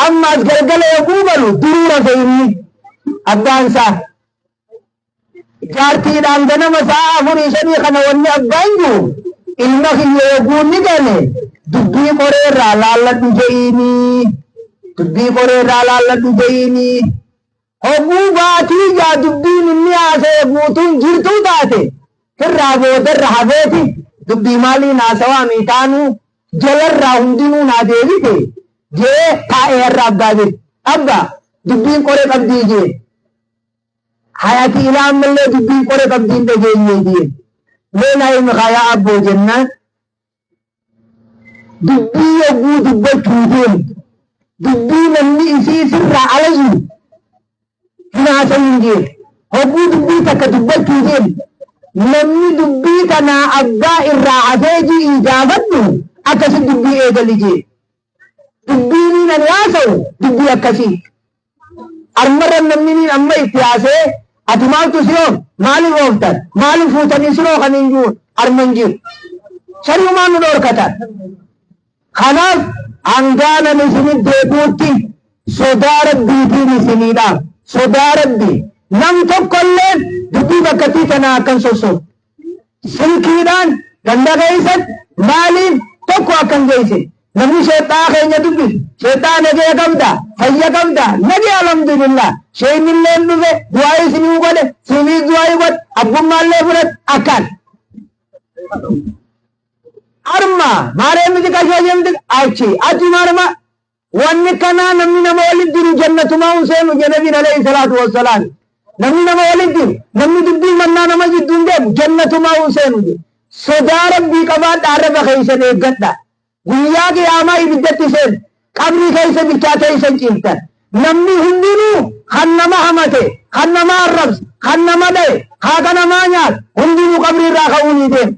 Ammaas galgala yogguu galu duruu rafe inni abbaan isaa. Jaartiidhaan ganama sa'a afurii shanii kana wanni abbaan jiru ilma kiyya yogguu inni gale dubbii qoree irraa laalladhu je'iinii. Dubbii qoree irraa laalladhu je'iinii. Hogguu baatii jaa dubbiin inni haasa'e guutuun jirtuu taate firraa boodarra hafeeti dubbii maaliin haasawaa miitaanuu jalarraa hundinuu naa deebite jee taa'ee har'a abbaa bira. Abbaa dubbiin qore qabdii jee. Hayati ilaa ammallee dubbiin qore qabdii hin dhageenye jee. Mee naa himi kaa yaa abboo jennaan dubbii yogguu dubbachuu deemtu dubbii namni isii sirraa ala jiru hin haasayin jee. Hogguu dubbii takka dubbachuu deemtu namni dubbii tanaa abbaa irraa hafee ji'ii gaafadhu akkasi dubbii eegali jee. Dubbiin ani haasa'u dubbii akkasii. Armarra namni niin amma itti haasa'ee ati maaltu si oof maaliif ooftan maaliif fuutanii siroo kan hin jiru arma hin jiru. Shari'umaan nu dhorkatan. Kanaaf hangaanan isinit deebi'utti sodaa rabbiitiin isiniidhaaf sodaa rabbii nam tokkolleen dubbii bakkattii tanaa akkan sossobu. Silkiidhaan ganda keessatti maaliin tokko akka hin geessine. Namni sheexxaa keenya dubbisu sheexxaa nagaya qabda fayya qabda nagaya alhamdulillah sheeynillee dhufe du'aa isinii godhe siiniis du'aa godhe abbummaallee fudhate akkaan. Arma maaree miti qashoo jemti achi achi maarma Wanni kanaa namni nama walitti diru jannatumaa hin seenu jedhe nabiin alayhi salaatu wassalaam. Namni nama walitti diru, namni dubbii mannaa nama jidduu hin deemu jannatumaa hin seenu jedhe. Sodaa Rabbii qabaadha arraba keessan eeggadha. Guyyaa qiyaamaa ibiddatti seenu. Qabrii keessa bichaa teessan ciiftan. Namni hundinuu kan nama hamate, kan nama arrabse, kan nama dhaye, haqa namaa nyaate hundinuu qabrii irraa ka'uu ni deema.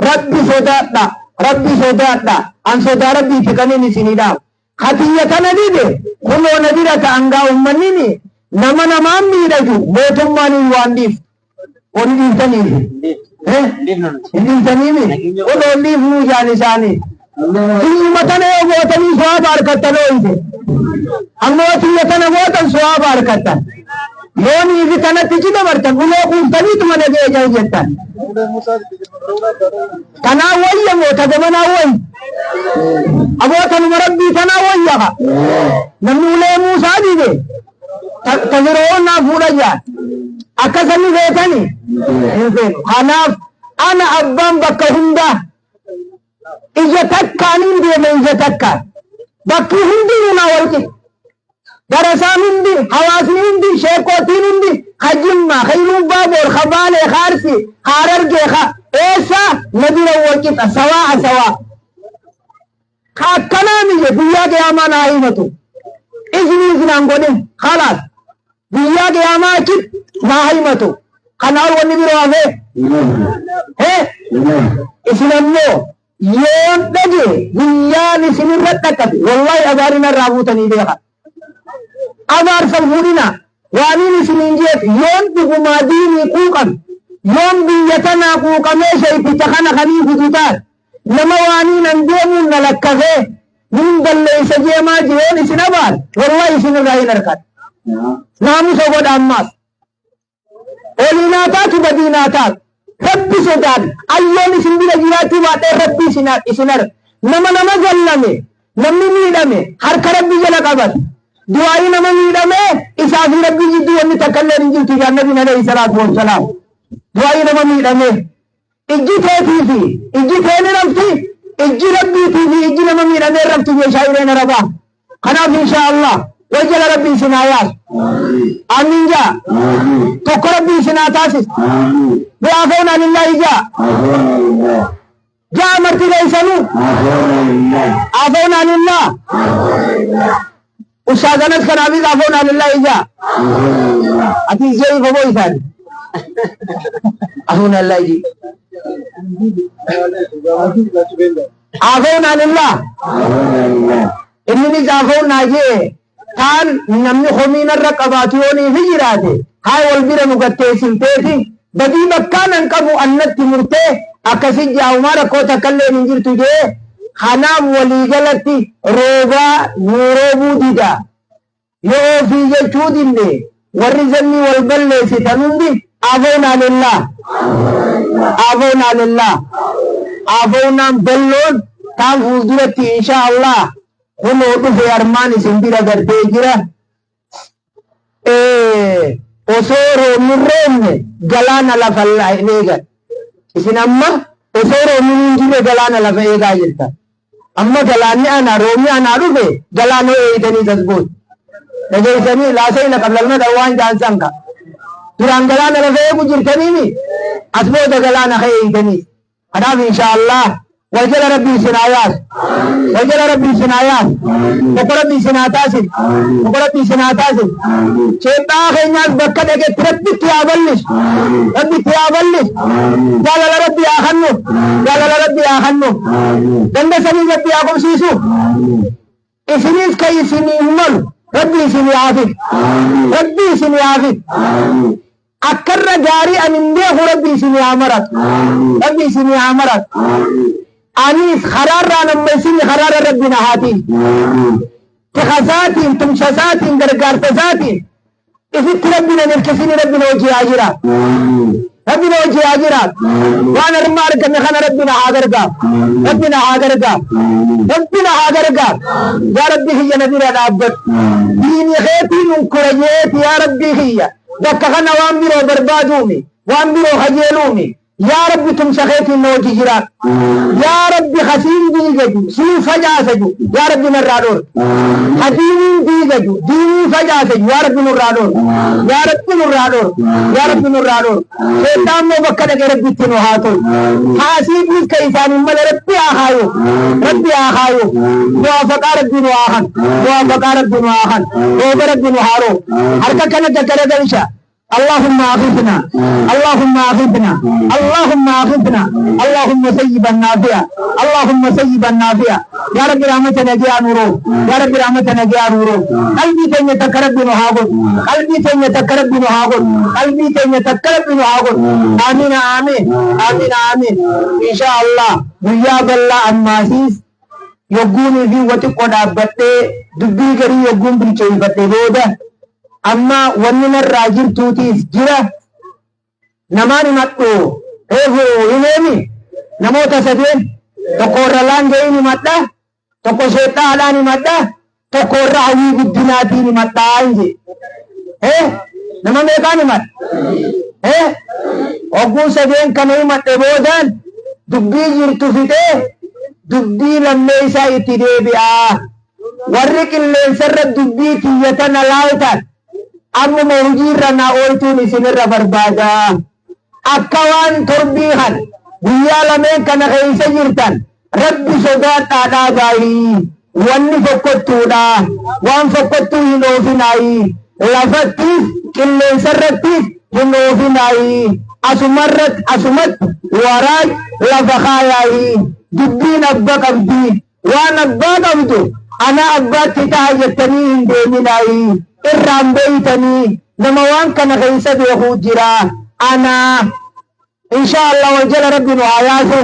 Rabbi sodaadha, Rabbi sodaadha, an sodaa Rabbiiti kanin isinii dhaamu. Ka tiyya tana dide kunoo na bira ta'an gaa ummannini nama namaan miidha jiru mootummaan waan dhiiftu. Warri dhiiftaniifi. Hin dhiiftaniimi? Kunoo hin dhiifnuu jaan isaanii. Tiyyuma tana yoo gootanii sowaaba harkattan ooyite. Ammoo tiyya tana gootan sowaaba harkattan. Yoo niifi tanatti ci dabartan ulee kuuftaniituma nagee jal jettan. Tanaa wayya moo ta gamanaa wayya? Aboo tanuma rabbii tanaa wayya ka. Namni ulee Muusaa dide ta Fir'oownaa fuudha jaan. Akka sanni feetani hin feenu. Kanaaf ana abbaan bakka hundaa ija takkaaniin deema ija takkaan. Bakki hundinuu naa wal qixa. Darasaan hundi, hawaasni hundi, sheekkootiin hundi, ka Jimmaa, ka Iluu Abbaa Boor, ka Baalee, ka Arsii, ka Harargee, ka eessaa na bira wal qixa, sawaa'a sawaa. Ka akkanaa miyye guyyaa qiyaamaa naa himatu. Iznii isin godhin, khalaas. Guyyaa qiyaamaa achitti naa himatu. Kanaa ol wanni biroo hafee. Hee? Isin ammoo yoon dhage guyyaan isinirra dhaqqabe wallahi abaari narraa buutanii beeka. Abaarsan fuudhina waaniin isiniin jeef yoon dhugumaa diinii quuqame yoon biyya tanaa quuqamee sheeyticha kana kanii fidu taate nama waaniin an deemuun na lakkafee niin balleeysa jeemaa jiru yoon isin abaare wallahi isinirraa hin argadha. Naamusa godha ammaas. Olii naa taatu badii naa taatu. Rabbi sodaadha. Ayyoon isin bira jiraachuu baadhee Rabbi isin isin arga. Nama nama zallame, namni miidhame harka Rabbi jala qabata. Du'aa'ii nama miidhame isaa fi Rabbi jidduu wanni takka illee hin jirtu jedhan Nabiin alayhi salaatu wassalaam. Du'aa'ii nama miidhame. Ijji teetii fi ijji tee ni rafti, ijji Rabbiitii fi ijji nama miidhamee hin raftu jee shaa'ireen Arabaa. Kanaaf inshaa Allah wal jala Rabbi isin haa yaasu. Amiin jaa. Tokko Rabbi isin haa taasisu. Du'aa foonaa lillaahi jaa. Jaa marti keessanuu. Afoonaa lillah. Ustaaz Anas kanaafis afoonaa lillaahi jaa. Ati je'i foboo isaani. Afoonaa lillaahi jii. Afoonaa lillah. Inninis afoonaa jee taan namni komii narra qabaatu yoo niifi jiraate haa wal bira nu gatteessifteeti badii bakkaan an qabu annatti murtee akkasi jaa'umaa rakkoo takkallee hin jirtu jee kanaaf waliigalatti roobaa nuu roobuu dida yoo ofii jechuu dinne warri zannii wal balleessitan hundi afoonaa lillah afoonaa lillah afoonaan balloon taan fuulduratti inshaa Allah kunoo dhufe armaan isin bira gartee jira. Osoo roobni hin roobne galaana lafa hin eegan. Isin amma osoo roobni hin jirre galaana lafa eegaa jirtan. Amma galaanni ana roobni anaa dhufe galaana eegdanii tasgooti. Dhageessanii laasayla qablal madar waan jaan sanka. Duraan galaana lafa eegu jirtaniimi as booda galaana ka eegdanii. Kanaaf inshaa Allah wal jala Rabbi isin haa yaasu. Wal jala Rabbi isin haa yaasu. Tokko Rabbi isin haa taasisu. Tokko Rabbi isin haa taasisu. Ceephaa keenyaas bakka dhaqetti Rabbitti haa bal'isu. Rabbitti haa bal'isu. Jaalala Rabbi haa kennu. Jaalala Rabbi haa kennu. Ganda sanii Rabbi haa qubsiisu. Isinis kan isinii malu Rabbi isinii haa fidu. Rabbi isinii haa fidu. Akkarra gaarii ani hin beeku Rabbi isinii haa maratu. Rabbi isinii haa maratu. Anis karaarraan amma isinii karaarra Rabbi na haa tiisu. Tikasaatiin, tumsasaatiin, gargaarsasaatiin Isitti Rabbi nan hirkisini Rabbi na hojii haa jiraatu. Rabbi na hojii haa jiraatu. Waan arma argame kana Rabbi na haa gargaaru. Rabbi na haa gargaaru. Rabbi na haa gargaaru. Yaa Rabbi kiyya na bira dhaabbadhu. Diini keetiin unkura jeeti yaa Rabbi kiyya. Bakka kana waan biroo barbaaduumi. Waan biroo kajeeluumi. Yaa Rabbi tumsa keetiin na wajji jiraadhu. Yaa Rabbi ka siin diigaju siin facaasaju yaa Rabbi narraa dhoorki. Ka diiniin diigaju diinii facaasaju yaa Rabbi nurraa dhoorki. Yaa Rabbi nurraa dhoorki. Yaa Rabbi nurraa dhoorki. Sheexaan immoo bakka dhaqe Rabbi itti nu haa tolu. Haasiidnis ka isaaniin male Rabbi haa kaayu. Rabbi haa kaayu. Muwaafaqaa Rabbi nu haa kanu. Muwaafaqaa Rabbi nu haa kanu. Rooba Rabbi nu haa roobu. Harka kana gaggaragalcha. اللهم أغثنا اللهم أغثنا اللهم أغثنا اللهم سيبا نافعا اللهم سيبا نافعا يا رب رحمتنا جاء نورو يا رب رحمتنا جاء نورو قلبي تنيا تكرب نهاغل قلبي تنيا تكرب نهاغل قلبي تنيا تكرب نهاغل آمين آمين آمين آمين إن شاء الله guyyaa bal'aa ammaasiis yogguunii fi wa xiqqoo dhaabbadhee dubbii garii yogguun bilcheeffadhe booda amma wanni narraa jirtuutiis jira namaan himadhu reefu himeemi namoota sadeen tokko warra laangeeyin himadha tokko sheexxaadhaan himadha tokko warra hawwii guddinaatiin himadhaa hin jedhe nama meeqaan himadha hogguu sadeen kana himadhe boodaan dubbii jirtu fixee dubbii lammeessaa itti deebi'aa. Warri qilleensarra dubbii tiyya tana laaltan ammuma hojiirra naa oolchuun isinirra barbaada. Akka waan torbii kana guyyaa lameen kana keessa jirtan Rabbi sodaadhaa dhaabaayii. Wanni fokkottuudha. Waan fokkottuu hin oofinaayii. Lafattis qilleensarrattis hin oofinaayii. Asumarratti asumatti waraaj lafa kaayaayii. Dubbiin abba qabdi. Waan abbaa qabdu ana abbaatti taha jettanii hin deeminaayii. Irraan beeytanii nama waan kana keessa beekuu jira. Anaa. Inshaa Allah wal jala rabbi nu haa yaasu.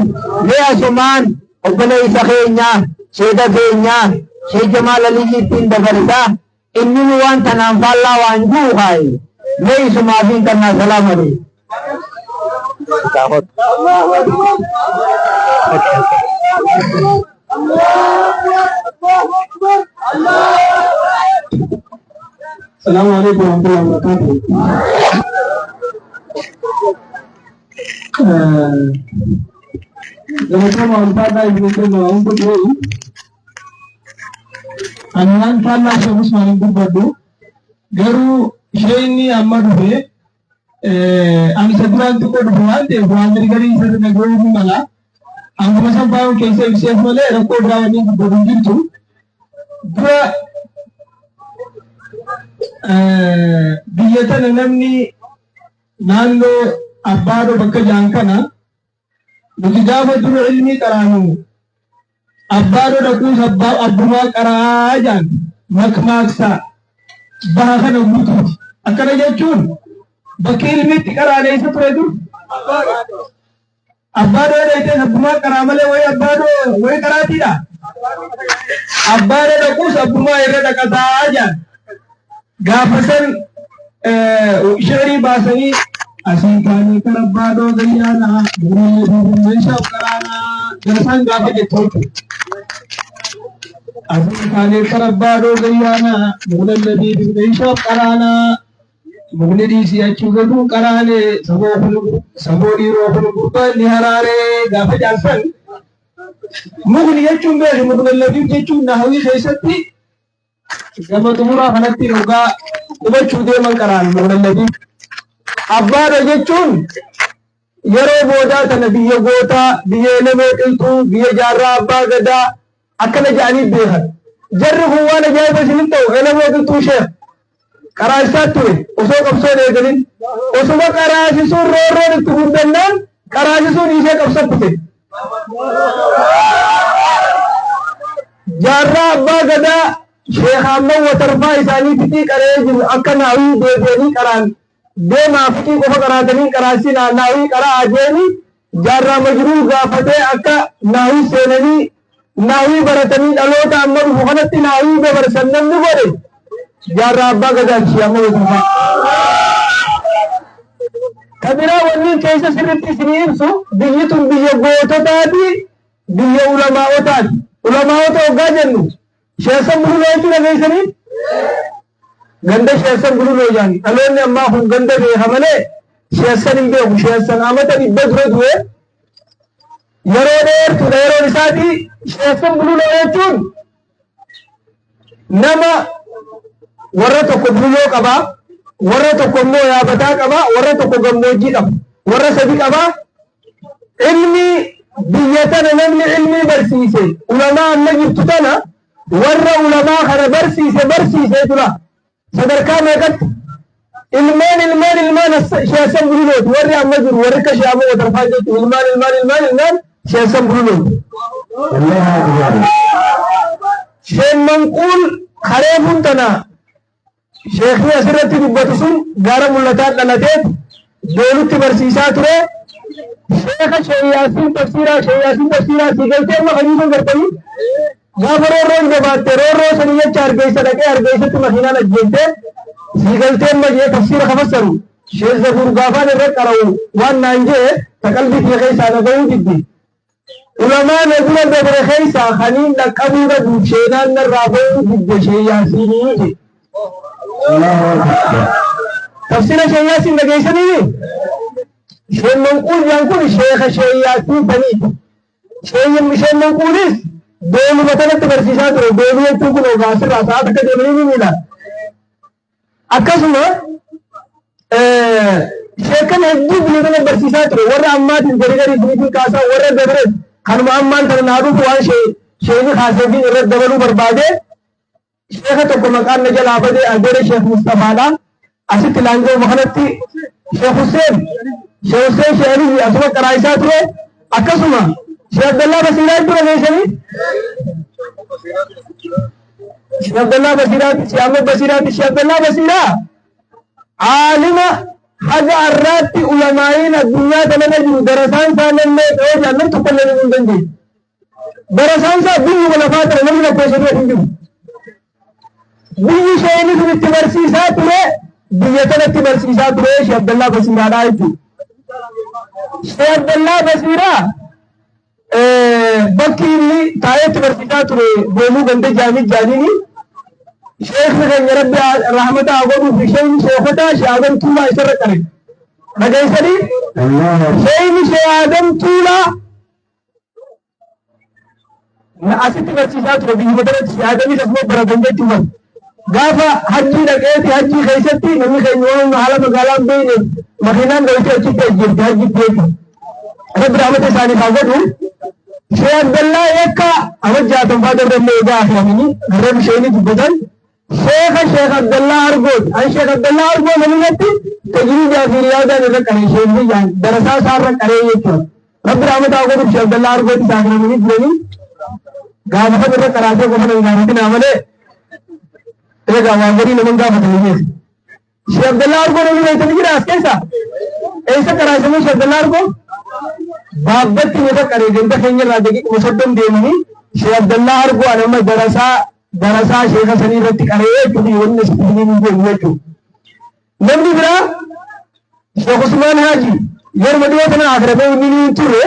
Mee asumaan obboleessa keenya sheeka keenya Sheek Jamaal Aliyyiittiin dabarsa. Inni nu waan tanaan faallaa waan jiru kaaye mee isumaa fi kannaa salaam alee. السلام عليكم ورحمة الله وبركاته. Galatoomaa ulfaataa isin kenna waan godhu ani waan faallaa ishee Usmaan hin dubbadhu, garuu ishee amma dhufe ani isa duraan xiqqoo dhufe waan ta'eef waan gargarii isa dhaga'uu ni mala. Hanguma san baay'ee keessa ibseef malee rakkoo biraa wanni dubbatu hin jirtu. Dura biyya tana namni naannoo Abbaadoo bakka jaan kana nuti gaafa dura ilmii qaraanu Abbaadoo dhaquus abbaa abbumaa qaraa jaan makmaaksa baha kana guutuuti. Akkana jechuun bakki ilmi itti qaraane isa ture dur. Abbaadoo dhayitee abbumaa qaraa malee wayi Abbaadoo wayi qaraatiidha. Abbaadoo dhaquus abbumaa irra dhaqataa jaan. Gaafa san shi'irii baasanii asiin kaanii kara Abbaadoo gayyaanaa meeshaa qaraanaa darasaan gaafa jettu jechuudha. Asiin kaanii kara Abbaadoo gayyaanaa muuna nabii meeshaa qaraanaa mukni dhiisii achuu gaduu qaraanee saboo kun saboo dhiiroo kun gurbaan ni haraaree gaafa jaarsan mukni jechuun beeki mukna labiif jechuun nahawii keessatti gama xumuraa kanatti dhugaa qubachuu deeman qaraan mukna. Abbaadha jechuun yeroo boodaa tana biyya gootaa, biyya Elemoo Qilxuu, biyya Jaarraa Abbaa Gadaa akkana jedhanii beekan. Jarri kun waan ajaa'iba isinitti ta'u Elemoo Qilxuu sheekh qaraasisaa ture osoo qabsoon eegalin. Osuma qaraasisuun roorroon itti guddannaan qaraasisuun ishee qabsoo kute. Jaarraa Abbaa Gadaa Sheekh Ahmad Watarfaa isaanii fiqii qara'ee jiru akka naawii deebi'anii qaraan deemaa fiqii qofa qaraatanii qaraasina naawii qara'aa jeeni Jaarraa Majruu gaafatee akka naawii seenanii naawii baratanii dhaloota amma dhufu kanatti naawii dabarsan namni godhe Jaarraa Abbaa Gadaati Sheekh Ahmad Watarfaa. Kabiraa wanni keessa sirriitti isinii ibsu biyyi tun biyya goototaati, biyya ulamaa'otaati. Ulamaa'ota hoggaa jennu Sheekh Bululoo jechuu dhageessanii? Ganda Sheekh Bululoo jedhan dhaloonni ammaa kun ganda beeka malee Sheekh hin beeku. Sheekh amata 100 dura du'e, yeroo dheertuudha yeroon isaati. Sheekh Bululoo jechuun nama warra tokko bululoo qabaa, warra tokko immoo yaabataa qabaa, warra tokko gammoojjii qaba, warra sadi qabaa. Ilmi biyya tana namni ilmii barsiise ulamaa amma jirtu tana warra ulamaa kana barsiise barsiise tura sadarkaa meeqatti ilmaan ilmaan ilmaan Sheekh Bululooti warri amma jiru, warri akka Sheekh Ahmad Watarfaa jechuun ilmaan ilmaan ilmaan ilmaan Sheekh Bululooti. Sheekh Manquul kareefuun tana sheekni asirratti dubbatu sun gaara mul'ataa dhalateet doolutti barsiisaa ture. Sheeka Sheekh Yaasiin tafsiiraa, Sheekh Yaasiin tafsiiraa si galtee amma kan sun gartanii gaafa roorroon jabaatte roorroo sanii jecha Hargeysa dhaqee Hargeysatti makiinaan ajjeeftee si galtee amma jee tafsiira kafassaru. Sheekh Zafuur gaafaan irra qara'u waan naan jee ta qalbii kiyya keessaa na ga'uu diddi. Ulamaa na dura dabre keessaa kaniin dhaqqabuu dhabuuf sheenaan narraa ba'uu didde Sheekh Yaasiinii jedhe. Tafsira Sheekh Yaasiin dhageessanii? Sheekh Manquul jedhan kun sheeka Sheekh Yaasiin saniiti. Sheekh Manquulis dooluma kanatti barsiisaa ture. Dooluu jechuun kun ogaa asirraa sa'aat akka deemanii ni miila. Akkasuma sheekan hedduu biyya kana barsiisaa ture. Warra ammaatiin garii garii isiniitiin kaasaa, warra dabrees kanuma ammaan tana naa dhufu waan sheekni kaaseefiin irratti dabaluu barbaade. Sheeka tokko maqaan na jalaa badee adeera Sheekh Mustafaadha. Asitti laanjooma kanatti Sheekh Hussein, Sheekh Hussein Sheekh Aliyyi asuma qaraa isaa ture. Akkasuma Sheekh Abdallaa Basiiraa dura geessanii Sheekh Abdallaa Basiiraati, Sheekh Ahmad Basiiraati, Sheekh Abdallaa Basiiraa aalima haga har'aatti ulamaa'iin addunyaa tanarra jiru darasaan isaa namni yoo jaallan tokko illee hin dandeenye. Darasaan isaa biyyuma lafaa tana namni lakkoofsa hin jiru. Biyyi sheeyni sun itti barsiisaa ture biyya tanatti barsiisaa ture Sheekh Abdallaa Basiiraadhaa jechuudha. Sheekh Abdallaa Basiiraa bakki inni taa'ee itti barsiisaa ture boonuu ganda jaamii jaaniini sheekni keenya rabbi rahmata haa godhuuf sheekni sheekotaa Sheekh Adam Tuulaa isarra qare. Dhageessanii sheekni Sheekh Adam Tuulaa na asitti barsiisaa ture biyyuma tanatti Sheekh Adamis asuma baratan jechuudha. Gaafa hajjii dhaqeeti hajjii keessatti namni keenya waan haala magaalaa hin beekneef makiinaan dhoyitee achitti ajjeefte hajjitti jechuudha. Rabbi rahmata isaaniif haa godhu. Sheekh Abdallaa yakka ama jaatan faa darballee egaa akhiramini har'a isheenii dubbatan. Sheekha Sheekh Abdallaa Argooti. An Sheekh Abdallaa Argoo namni irratti tajriidaa fi riyaadaan irra qaree sheekni jaan darasaa isaa irra qaree jechuudha. Rabbi rahmata haa godhuuf Sheekh Abdallaa Argooti isaa akhiramini jiranii gaafa kan irra qaraatee qofa nan gaafatinaa malee egaa waan garii naman gaafatanii beeku. Sheekh Abdallaa Argoo namni beektan jira as keessa? Eessa qaraasanii Sheekh Abdallaa Argoo? Baabbatti irra qaree ganda keenya irraa daqiiquma 30 deemanii Sheekh Abdallaa Argoo an amma darasaa darasaa sheeka sanii irratti qaree jechuudha wanni asitti isiniin hin deemu jechuudha. Namni biraa Sheekh Usmaan Haaji yeruma dhiyoo tana akiramee inni ni hin turre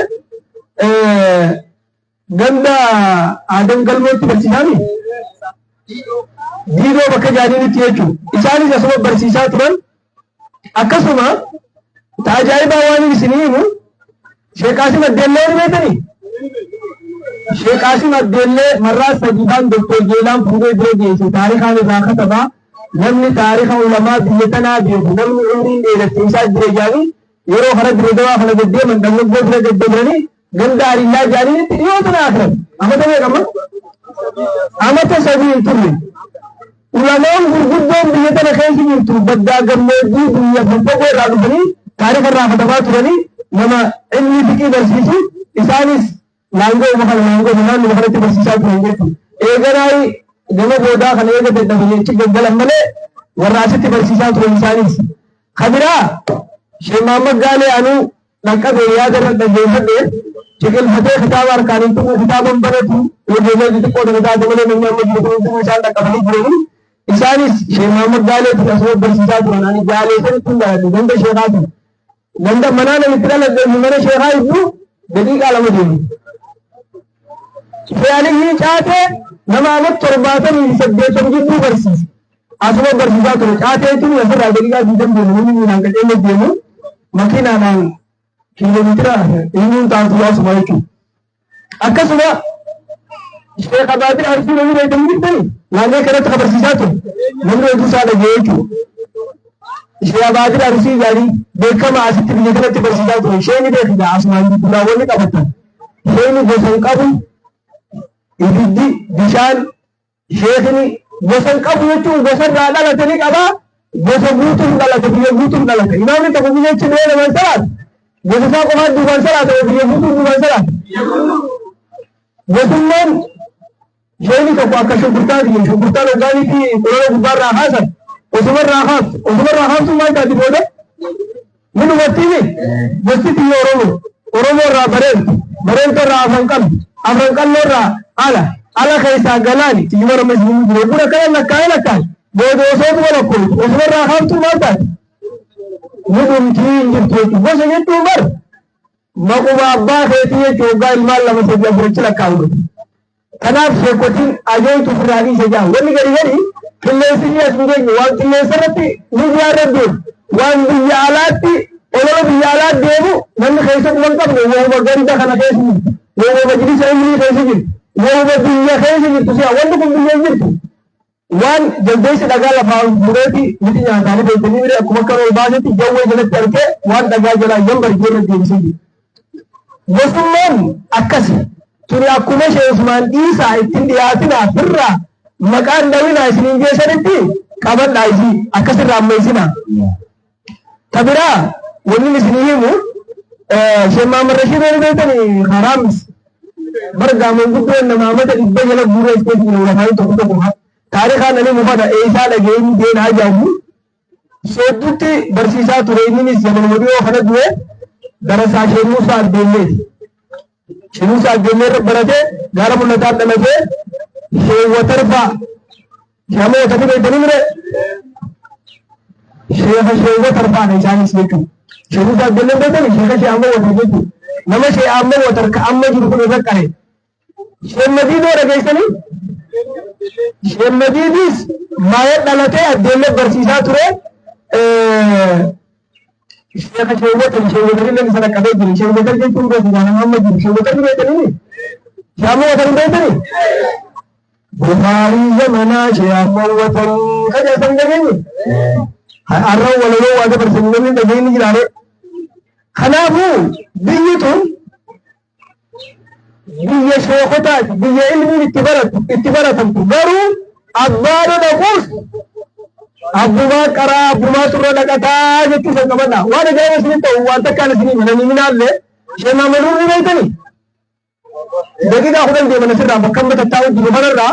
Ganda Aadam Galmootti barsiisaami? Diidoo bakka jaaniinitti jechuudha. Isaanis asuma barsiisaa turan. Akkasuma ta ajaa'ibaa waan isinii himu Sheekh Qaasim Addeellee ni beektanii? Sheekh Qaasim Addeellee marraa sadiifaan Doktor Jeelaan fuudhee bira geesse taarikaan irraa katabaa namni taarika ulamaa biyya tanaa beeku namni umriin dheeratte isaa jira jaanii yeroo kara Diredawaa kana gad deeman dargaggoo bira gad dabranii ganda Arillaa jedhaniitti dhiyoo tana akiran. Amata meeqa amma? Amata 3 hin turre. Ulamaan gurguddoon biyya tana keessa jirtu baddaa gammoojjii biyya faffagoo irraa dhufanii taarika irraa katabaa turanii nama ilmii fiqii barsiisu isaanis laangoo kana laangoo naannoo kanatti barsiisaa turan jechuudha. Eeganaayi gama boodaa kana eega dadhabanii achi gaggalan malee warra asitti barsiisaa turan isaanis. Kabiraa Sheekh Mahammad Gaalee anuu dhaqqabe yaada irra dhaggeeffadhe ciqilfatee kitaaba harkaan hin tuqu kitaaba hin baratu yoo ijoollee xixiqqoo tana taate malee namni amma jiru kun hundinuu isaan dhaqqabanii jiranii isaanis Sheekh Mahammad Gaaleetiin asuma barsiisaa turan ani Gaalee sanitti hin dhaladhe ganda Sheekhaati ganda manaa namitti dhaladhe fi mana Sheekhaa hedduu daqiiqaa 2 deemu. Sheekh Aliyyii Caatee nama amma 78 jidduu barsiise. Asuma barsiisaa ture. Caatee jechuun asirraa daqiiqaa 20 deemu namni miilaan qaceellee deemu makiinaadhaan kiiloomeetira eenyuun taatu asuma jechuudha. Akkasuma Sheekh Abaadir Arsii namni beektan jirtani naannoo kanatti ka barsiisaa ture namni oduu isaa dhaga'ee jechuudha. Sheekh Abaadir Arsii gaarii beekama asitti biyya kanatti barsiisaa ture. Sheekni beekita asumaan gurguraa wanni qabatan. Sheekni gosa hin qabu ibiddi bishaan Sheekni gosa hin qabu jechuun gosa irraa dhalate ni qaba, gosa guutuun dhalate, biyya guutuun dhalate. Imaamni tokko biyya jechi du'ee namaan salaatu, gosa isaa qofaan duubaan salaata moo biyya guutuun duubaan salaata? Gosummaan sheekni tokko akka shunkurtaati jedhu, shunkurtaan hoggaanii fi qolola gubbaarraa kaasan, osuma irraa kaaftu, osuma irraa kaaftu maal taati booda? Ni dhumattiimi? Gosti tiyya Oromoo. Oromoo irraa Bareentu. Bareento irraa Afran Qallo. Afran Qalloo irraa Ala. Ala keessaa Galaani. Tiyyuma Oromoo isin jiru. Kun akkana lakkaa'ee lakkaa'e. Booda osoo dhuma lakkooftu. Osuma irraa kaaftuu maal taati? Ni dhumtii hin jirtu jechuudha. Gosa jechuun bar maquma abbaa keetii jechuun waggaa ilmaan 2 3 4 achi lakkaa'u. Kanaaf sheekotiin ajooytu ofirraa dhiise jaa. Wanni gadi gadi qilleensi ni as hin geenye waan qilleensa irratti miidiyaa irra deemu waan biyya alaatti olola biyya alaa deemu namni keessa quba hin qabne wahuma ganda kana keessa jirtu wahuma majlisa ilmii keessa jirtu wahuma biyya keessa jirtu si'a wanni kun biyya hin jirtu. Waan jaldeessi dhagaa lafaa ol fuudheeti miti nyaataa ni beektanii bire akkuma akka ol baasetti jawwee jalatti argee waan dhagaa jalaa yambar irra deebisee jiru. Gosummaan akkasi. Tuni akkuma Sheekh Usmaan dhiisaa ittiin dhiyaatinaa firraa maqaan dhawinaa isiniin geessanitti qabadhaa isii akkasirraa ammeessinaa. Ta biraa wanni isinii himu Sheekh Mahammad Rashiid warri beektanii haraamis bar gaamoon guddoon nama amata 100 jala guuree as keessa jiru lafaan tokko tokko taarikaan ani mufata eessaa dhaga'ee inni deena ajaa'ibu sooddutti barsiisaa ture inninis zamanuma dhiyoo kana du'e darasaa Sheekh Muusaa Addeelleeti. Sheekh Muusaa Addeellee irra baratee gaara mul'ataan dhalatee Sheekh Watarfaa Sheekh Watar beektanii mire? Sheekha Sheekh Watar faana isaanis jechuudha. Sheekh Musaa Abdallee beektanii Sheekha Sheekh Ahmad Watar jechuudha. Nama Sheekh Ahmad Watar ka amma jiru kun irra qare. Sheekh Madiidoo dhageessanii? Sheekh Madiidis maaya dhalatee addeenna barsiisaa ture. Sheekha Sheekh Watar Sheekh Watar illee isa dhaqqabee jira. Sheekh Watar jechuun beeku waan amma jiru. Sheekh Watar beektanii? Sheekh Ahmad Watar beektanii? Bukaarii zamanaa Sheekh Ahmad Watar kaja san dhageenye. Har'a walaloo waa dabarsanii namni dhageenye jiraare. Kanaafuu biyyi tun biyya sheekotaati, biyya ilmiin itti baratu itti baratamtu garuu abbaadho dhaquus abbumaa qaraa abbumaa turra dhaqataa jechuu san qabadha. Waan ajaa'iba isinin ta'u waan takkaan isinii mananii minaallee Sheekh Mahammad Nuur ni beektanii? Daqiiqaa 10 deeman asirraa bakka amma tattaa'u jiru kanarraa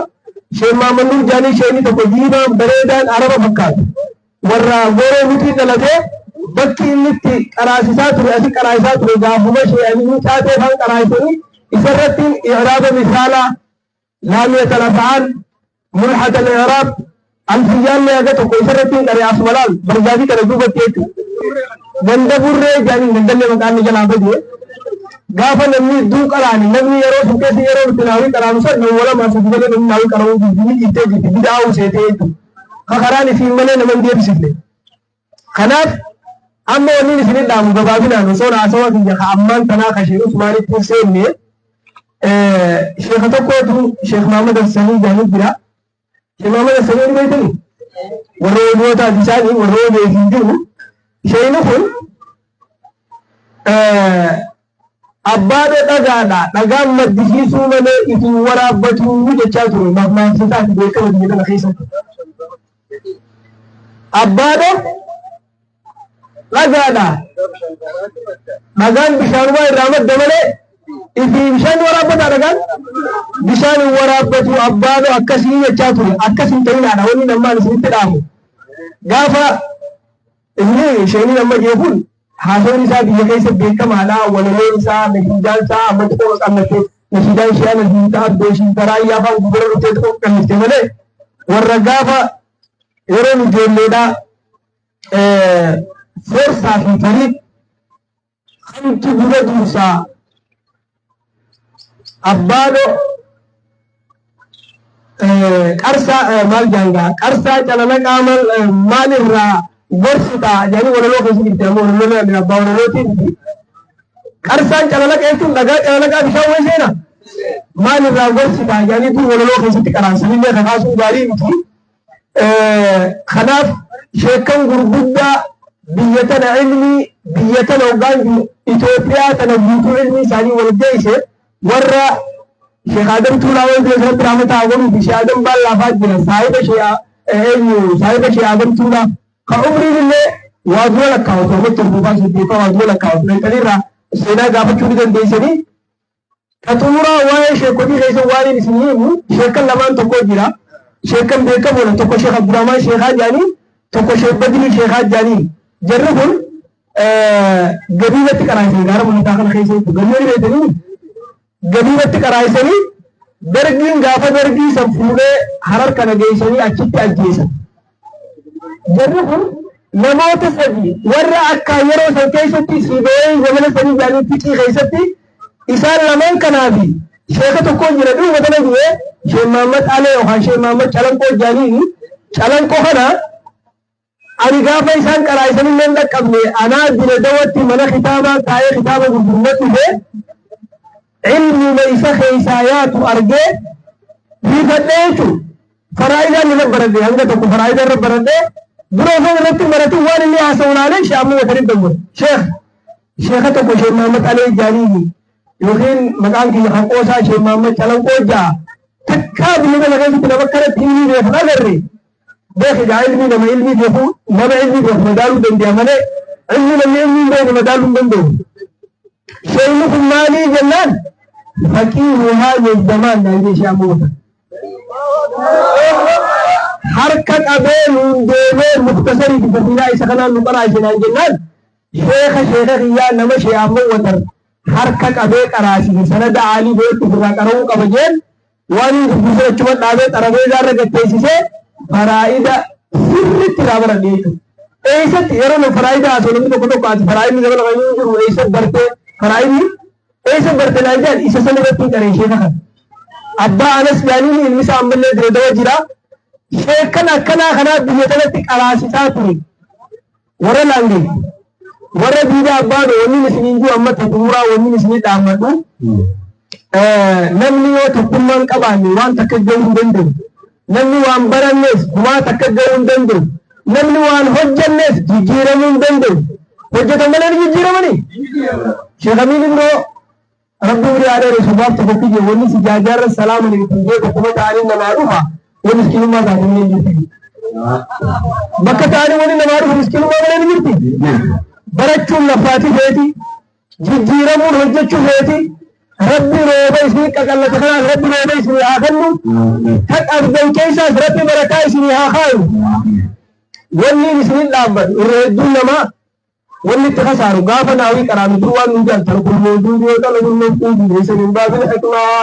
Sheekh Mahammad Nuur jaanii sheekni tokko diimaan bareedaan araba fakkaatu. Warra gooroo muxii dhalatee bakki inni itti qaraasisaa ture asi qaraasisaa ture gaafuma Sheekh Aliyyuu Caatee faan qaraasisanii isarratti i'raaba misaalaa laamiyat al-af'aal mulhat al-i'raab alfiyyaallee haga tokko isarratti hin qaree asuma laal barzaafii kana duubatti jechuudha. Ganda burree jedhanii gandallee maqaan ni jalaa badee gaafa namni hedduu qaraani namni yeroo sun keessa yeroo nuti naawii qaraanu san nama lamaa sadi malee namni naawii qara'uu ni dhiiftee jirti bid'aa seetee jechuudha. Ka karaan isiin malee nama hin deebisifne. Kanaaf amma wanni isin dhaamu gabaabinaan osoo haasawa kiyya ka ammaan tanaa ka Sheekh Usmaanitti hin seenne sheekha tokkootu Sheekh Mahammad Hassanii jedhanii jira. Sheekh Mahammad Hassanii ni beektanii? Warra odootaati isaanii warra odoo hin jiru. Sheekni kun Abbaa dhagaadha dhagaan maddisiisuu malee isin waraabbatu jechaa ture mammaaksa isaati beekama biyya kana keessatti. Abbaa dhagaadha dhagaan bishaanumaa irraa madda malee ifii bishaan waraabbataa dhagaan bishaan hin waraabbatu abbaa akkasii jechaa ture akkas hin ta'inaadha wanni nammaan isinitti dhaamu gaafa inni isheenii amma jee kun Haasawni isaa biyya keessa beekamaadha. Walaloon isaa, nashiidaan isaa amma xiqqoo qaqallatte. Nashiidaan ishee ana hiita abdoo ishii taraayyaa afaan gubara dhuftee xiqqoo qaqallifte malee warra gaafa yeroon ijoolleedhaa foorsaa fi fariid kamtu dura dursaa Abbaadho qarsaa maal jaangaa qarsaa calalaqaa maal irraa gorsita jedhanii walaloo keessa jirti ammoo walaloo abbaa walalootiin qarsaan calalaqa jechuun dhagaa calalaqaa bishaan wayii seena maal irraa gorsita jedhanii dur walaloo keessatti qaraansanillee kakaasuun gaarii miti. Kanaaf sheekkan gurguddaa biyya tana ilmii biyya tana hoggaan Itoophiyaa tana guutuu ilmii isaanii wal geesse warra Sheekh Adam Tuulaa wal geesse rabbi rahmata haa godhuu fi Sheekh Adam Baallaafaa jira saahiba Sheekh eenyu saahiba Sheekh Adam Tuulaa ka umriin illee waa dura lakkaa'u amma torbaffaa saddeettafaa waa dura lakkaa'u dhaqxaniirraa seenaa gaafachuu ni dandeessanii. Ka xumuraa waa'ee sheekotii keessa waan isin himu sheekan lamaan tokko jira. Sheekan beekamoodha. Tokko Sheekh Abdurrahmaan Sheekaa jedhanii tokko Sheekh Badrii Sheekaa jedhanii. Jarri kun gabiibatti qaraayisanii gaara mul'ataa kana keessa jechuudha. Gabiibatti beektanii gabiibatti qaraayisanii dargiin gaafa dargii san fuudhee harar kana geessanii achitti ajjeesan. Jarri kun namoota sadi warra akka yeroo san keessatti siibawee zamana sanii jedhanii fiqii keessatti isaan lamaan kanaa fi sheeka tokko jira dhuma tana du'e Sheek Mahammad Alee yookaan Sheek Mahammad Calanqoo jedhaniini Calanqoo kana ani gaafa isaan qaraa'isanillee hin dhaqqabne anaa dura dawatti mana kitaabaa taa'ee kitaaba gurgurna dhufe ilmuma isa keessaa yaatu argee riifadhee jechuudha. Faraa'idaan irra baradhe hanga tokko faraa'ida irra baradhe dura osoo irratti hin baratin waan inni haasa'u laalee sheekh amma watarin dawwale sheekh sheekha tokko sheekh Mahammad Alee Jaaniini yookiin maqaan kiyya kan qoosaa sheekh Mahammad Calanqoo ja'a takkaa biyya kana keessatti nama akkanatti ilmii beeku agarre beeki gaa ilmii nama ilmii beeku nama ilmii beeku madaaluu danda'a malee ilmii namni ilmii hin beekne madaaluu hin danda'u. Sheekni kun maalii jennaan faqiihu haadha zamaan naan jee sheekh amma watan. Harka qabee nuun deemee muktasarii fi fasiilaa isa kanaan nu qaraashe naan jennaan sheeka sheeka kiyyaa nama shee amma watar harka qabee qaraasise sanada aalii godhatti ofirraa qara'uu qaba jeen waan hin gurgursan achuma dhaabee xarabeezaa irra gatteessisee Faraa'ida sirriitti irraa baradhe jechuudha. Eessatti yeroo nu faraa'ida haasoo namni tokko tokko ati faraa'idni zamana kan hin jiru eessa bartee faraa'idni eessa barte naan jedhan isa sana irratti hin qaree sheeka kana. Abbaa Anas jedhaniin ilmi isaa ammallee Diredawa jira. Sheekkan akkanaa kanaa biyya tanatti qaraasisaa ture. Warra laangee warra diidaa abbaa wanni isiniin jiru amma xumuraa wanni isinii dhaammadhu. Namni yoo tokkummaan qabaanne waan takka gahuu hin danda'u. Namni waan barannees gumaa takka gahuu hin danda'u. Namni waan hojjannees jijjiiramuu hin danda'u. Hojjetan malee ni jijjiiramanii? Sheekh Amiin immoo Rabbi umrii haa dheeressu gaaf tokko kiyya wanni si jaajaarra salaama alaikum jee tokkuma ta'anii namaa dhufa yoo miskiinummaa taate malee hin jirti. Bakka ta'anii wanni namaa dhufu miskiinummaa malee ni jirti. Barachuun lafaatii feeti. Jijjiiramuun hojjechuu feeti. Rabbi rooba isinii qaqallate kanaas Rabbi rooba isinii haa kennu. Ta qabdan keessaas Rabbi barakaa isinii haa kaayu. Wanni isinin dhaabbatu irra hedduun namaa wanni itti kasaaru gaafa naawii qaraanu dur waan nun jedhan tarkul mawjuudi wa talabul mafquudi laysa min baabil hikmaa.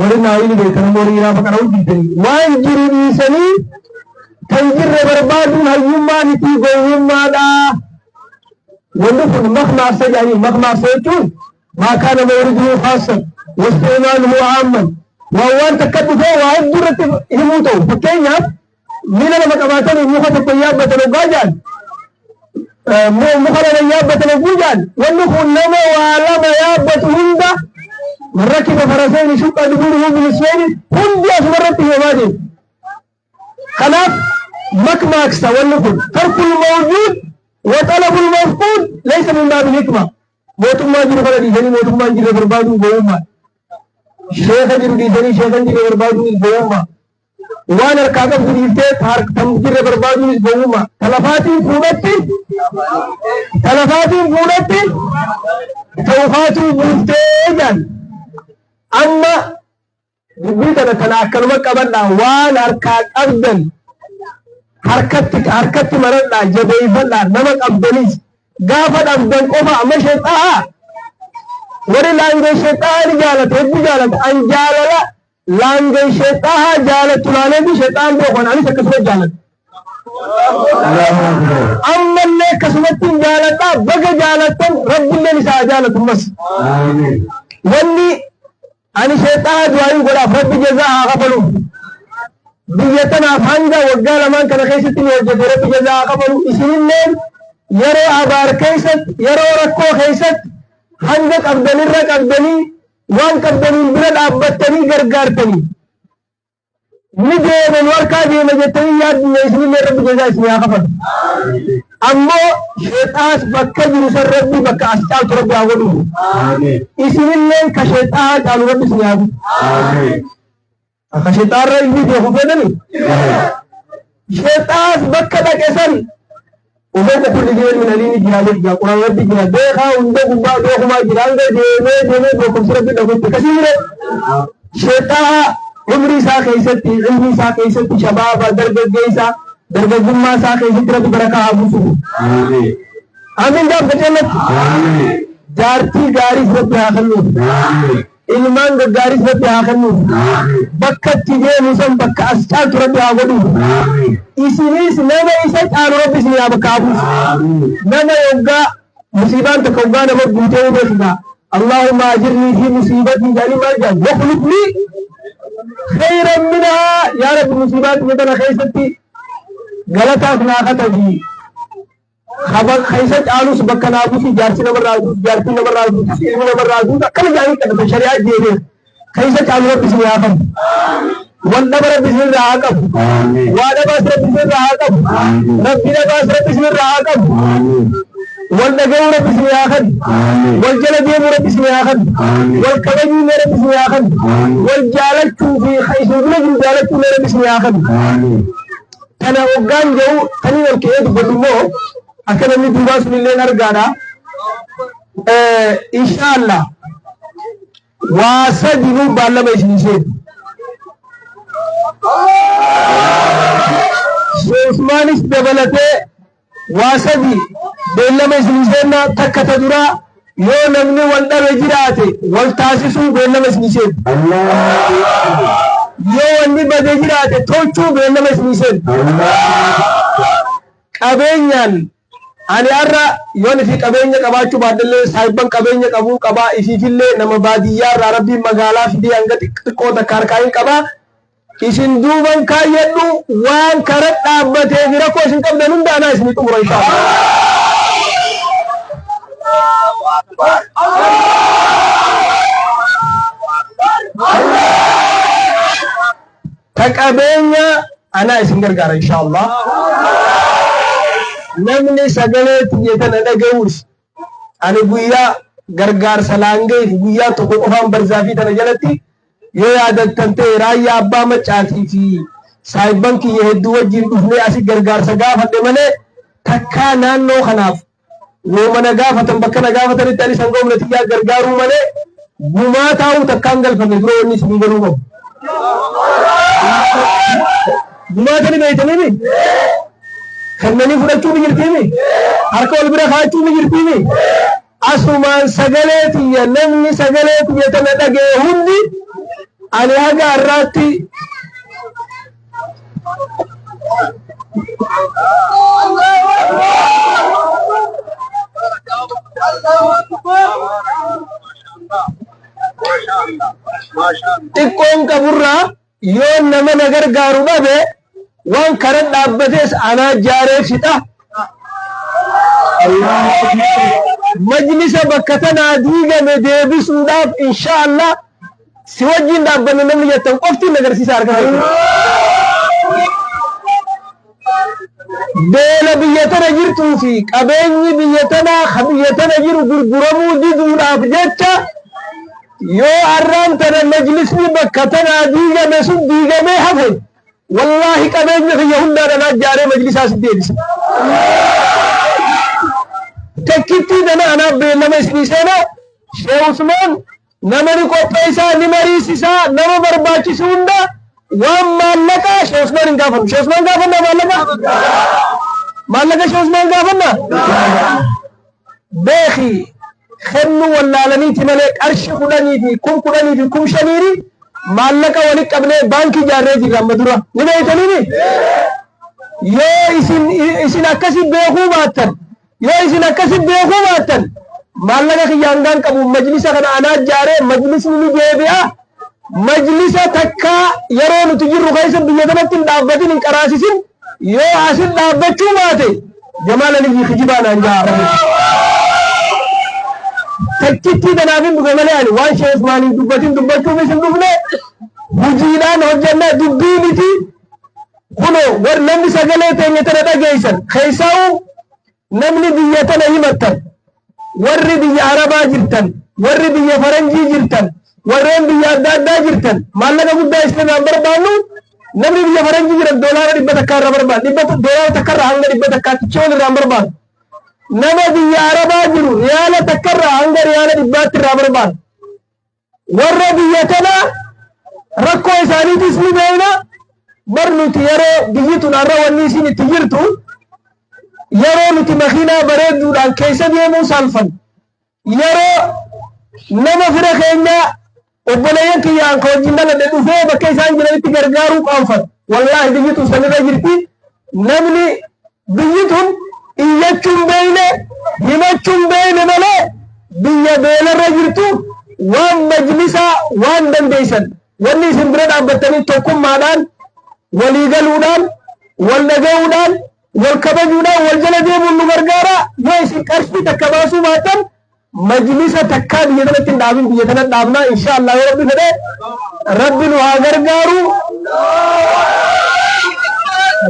Warri naawii ni beekan ammoo warri gaafa qara'u jibbanii waan jiru dhiisanii kan jirre barbaaduun hayyummaa miti gowwummaadha. Wanni kun makmaaksa jedhanii makmaaksa jechuun maa kaana mawriduhu khaassan wasticmaaluhu aamman waan waan takka dhufee waa hedduu irratti himuu ta'u fakkeenyaaf miila lama qabaatanii muka tokko yaabbatan hoggaa jedhan muka lama yaabbatan hogguu jedhan wanni kun nama waa lama yaabbatu hunda man rakiba farasayni shuqqa duburuhu binisfayni hundi asuma irratti himamaa deema. Kanaaf makmaaksa wanni kun tarkul mawjuud wa talabul mafquud laysa min baabil hikma. Mootummaa jiru kana dhiisanii mootummaa hin jirre barbaaduun gowwummaa. Sheeka jiru dhiisanii sheeka hin jirre barbaaduun gowwummaa. Waan harkaa qabdu dhiiftee tan jirre barbaaduunis gowwummaa. Ta lafaatiin fuudhatti ta lafaatiin fuudhatti ta ukaatuu buuftee jaan. Amma dubbii tana tana akkanuma qabadhaa waan harkaa qabdan harkatti harkatti maradhaa jabeeffadhaa nama qabdanis gaafa dhabdan qofa amma sheexaa warri laangee sheexaa ni jaalata hedduu jaalata an jaalala Laangee sheexaahaa jaalattu laaleefi sheexaan beeku anis akkasuma jaaladha. Ammallee akkasumatti hin jaaladha baga jaalattan rabbilleen isaa haa jaalatu ammas. Wanni ani sheexaahaa du'aayin godhaaf rabbi jazaa haa kafaluuf. Biyya tanaaf hanga waggaa lamaan kana keessatti ni hojjete rabbi jazaa haa kafalu isinilleen yeroo abaar keessatti yeroo rakkoo keessatti hanga qabdanirra qabdanii waan qabdaniin bira dhaabbattanii gargaartanii ni deema nu harkaa deema jettanii yaaddu isinillee rabbi jazaa isinii haa kafalu. Ammoo sheexaas bakka jiru san rabbi bakka as caaltu rabbi haa godhu. Isinilleen ka sheexaa caalu rabbi isinii haa godhu. Akka sheexaarra ilmi beeku fedhani. Sheexaas bakka dhaqe san Ofooqa kulli dhiyeen min aliimi jiraalee jira quraan rabbi jira beekaa hunda gubbaa beekumaa jira hanga deemee deemee beekumsi rabbi dhabutti akkasii jira. Sheexaa umrii isaa keessatti ilmi isaa keessatti shabaaba dargaggeessa dargaggummaa isaa keessatti rabbi barakaa haa buusu. Amiin gaaf qaceellatti. Jaartii gaariis rabbi haa kennuuf. Ilmaan gaggaaris Rabbi haa kennuuf. Bakka itti deemu san bakka as caaltu Rabbi haa godhuuf. Isinis nama isa caalu Rabbi isin haa bakka haa buusu. Nama yoggaa musiibaan takka yoggaa nama guutee beekta. Allahumma ajirnii fi musiibatii jedhanii maal jedhan? Wakhluf lii khayran minhaa yaa Rabbi musiibaa tiyya tana keessatti galataaf naa katabi. Kaba keessa caalus bakka naa buusi jaarsi namarraa duutu jaartiin namarraa duutus ilmi namarraa duutu akkana jedhanii kadhatan shari'aa deebi'e keessa caalu rabbi isin haa qabu. Wal dhaba rabbi isin irraa haa qabu. Waa dhabaas rabbi isin irraa haa qabu. Rabbi dhabaas rabbi isin irraa haa qabu. Wal dhaga'uu rabbi isin haa kennu. Wal jala deemuu rabbi isin haa kennu. Wal kabajuu illee rabbi isin haa kennu. Wal jaalachuu fi isin bira jiru jaalachuu illee rabbi isin haa kennu. Tana hoggaan jedhu taniin ol ka'ee dubbadhu immoo akka namni duubaa sun illee argaadha. Inshaallah waa sadi nuu baallama isin seenu. Sheekh Usmaanis dabalatee waa sadi beellama isin seenna takka ta duraa yoo namni wal dhabe jiraate wal taasisuu beellama isin seenu. Yoo wanni badee jiraate tolchuu beellama isinii seenu. Qabeenyaan ani har'a yoon ifii qabeenya qabaachuu baadhellee saahibban qabeenya qabuu qabaa, ifiifillee nama baadiyyaa irraa Rabbiin magaalaa fidee hanga xiqqoo takka harkaa hin qabaa. Isin duuban kaayyadhu, waan kara dhaabbatee fi rakkoo isin qabdan hunda anaa isinii xumura inshaallah. Ta qabeenya anaa isin gargaara inshaallah. Namni sagalee tiyya tana dhaga'uus ani guyyaa gargaarsa laangeef guyyaa tokko qofaan barzaafii tana jalatti yoo yaadattan ta'e Raayyaa Abbaa Maccaatii fi saahibban kiyya hedduu wajjin dhufnee asi gargaarsa gaafadhe malee takkaa naannoo kanaaf wooma na gaafatan, bakka na gaafatanitti anis hanga humna tiyyaa gargaaruu malee gumaa taa'uu takkaan galfanne. Dura wanni isinii galuu qabu. Gumaata ni beeytaniimi? Kennanii fudhachuu ni jirtiimi? Harka wal bira kaa'achuu ni jirtiimi? Asumaan sagalee tiyya, namni sagalee tiyya tana dhaga'e hundi, ani haga har'aatti xiqqoon qaburraa yoo nama na gargaaru dhabe, waan kara dhaabbatees anaa jaaree fixa. Majlisa bakka tanaa diigame deebisuudhaaf insha Allah si wajjin dhaabbanne namni jettan qofti hin agarsiisa harka keessan. Beela biyya tana jirtuu fi qabeenyi biyya tanaa ka biyya tana jiru gurguramuu diduudhaaf jecha, yoo arraan tana majlisni bakka tanaa diigame sun diigamee hafe, wallaahi qabeenya kiyya hundaan anaa jaaree majlisaa si deebisa. Takkittii tana anaaf beellama isinii seenaa. Sheekh Usmaan nama ni qopheessaa, ni mariisisaa, nama barbaachisu hunda. Waan maallaqaa Sheekh Usmaan hin gaafannu. Sheekh Usmaan gaafannaa maallaqa? Maallaqa Sheekh Usmaan gaafannaa? Beeki, kennuu wallaalaniiti malee qarshii 10 fi 10,000 fi 5,000n maallaqa walitti qabnee baankii ijaarree jirra amma dura. Ni beektaniimi? Yoo isin akkasi beekuu baattan, yoo isin akkasi beekuu baattan, maallaqa kiyya hangaan qabu majlisa kana anaa ijaaree majlisni ni deebi'a. Majlisa takkaa yeroo nuti jirru keessa biyya kanatti hin dhaabbatin, hin qaraasisin, yoo asin dhaabbachuu baate Jamaal Aliyyii kijibaa naan ja'a. Takkittii tanaaf hin dhufe malee ani waan Sheekh Usmaan hin dubbatin dubbachuufis hin dhufne. Hojiidhaan hojjenna, dubbii miti. Kunoo warri namni sagalee teenya tana dhageessan, keessaa'u namni biyya tana himattan, warri biyya Arabaa jirtan, warri biyya Faranjii jirtan, warreen biyya adda addaa jirtan, maallaqa guddaa isin irraa hin barbaannu. Namni biyya Faranjii jiran $100 irraa barbaadu, $1 irraa hanga 100tti ol irraa hin barbaadu. Nama biyya Arabaa jiru riyaala 1 irraa hanga riyaala 100tti irraa barbaadu. Warra biyya tanaa rakkoo isaaniitis ni beekna. Bar nuti yeroo biyyi tun har'a wanni isin itti jirtu, yeroo nuti makiinaa bareedduudhaan keessa deemuu saalfannu, yeroo nama fira keenyaa, obboleeyyan kiyyaan ka wajjin dhaladhe dhufee bakka isaan jiranitti gargaaruu qaanfatu, wallaahi biyyi tun sanirra jirti. Namni biyyi tun iyyachuun beeyne, himachuun beeyne malee biyya beelarra jirtu. Waan majlisaa waan dandeessan, wanni isin bira dhaabbattanii tokkummaadhaan walii galuudhaan, wal dhaga'uudhaan, wal kabajuudhaan wal jala deemuun nu gargaara. Yoo isin qarshii takka baasuu baattan, majlisa takkaa biyya tanatti hin dhaabin, biyya tana dhaabnaa insha Allah yoo Rabbi fedhe. Rabbi nu haa gargaaru,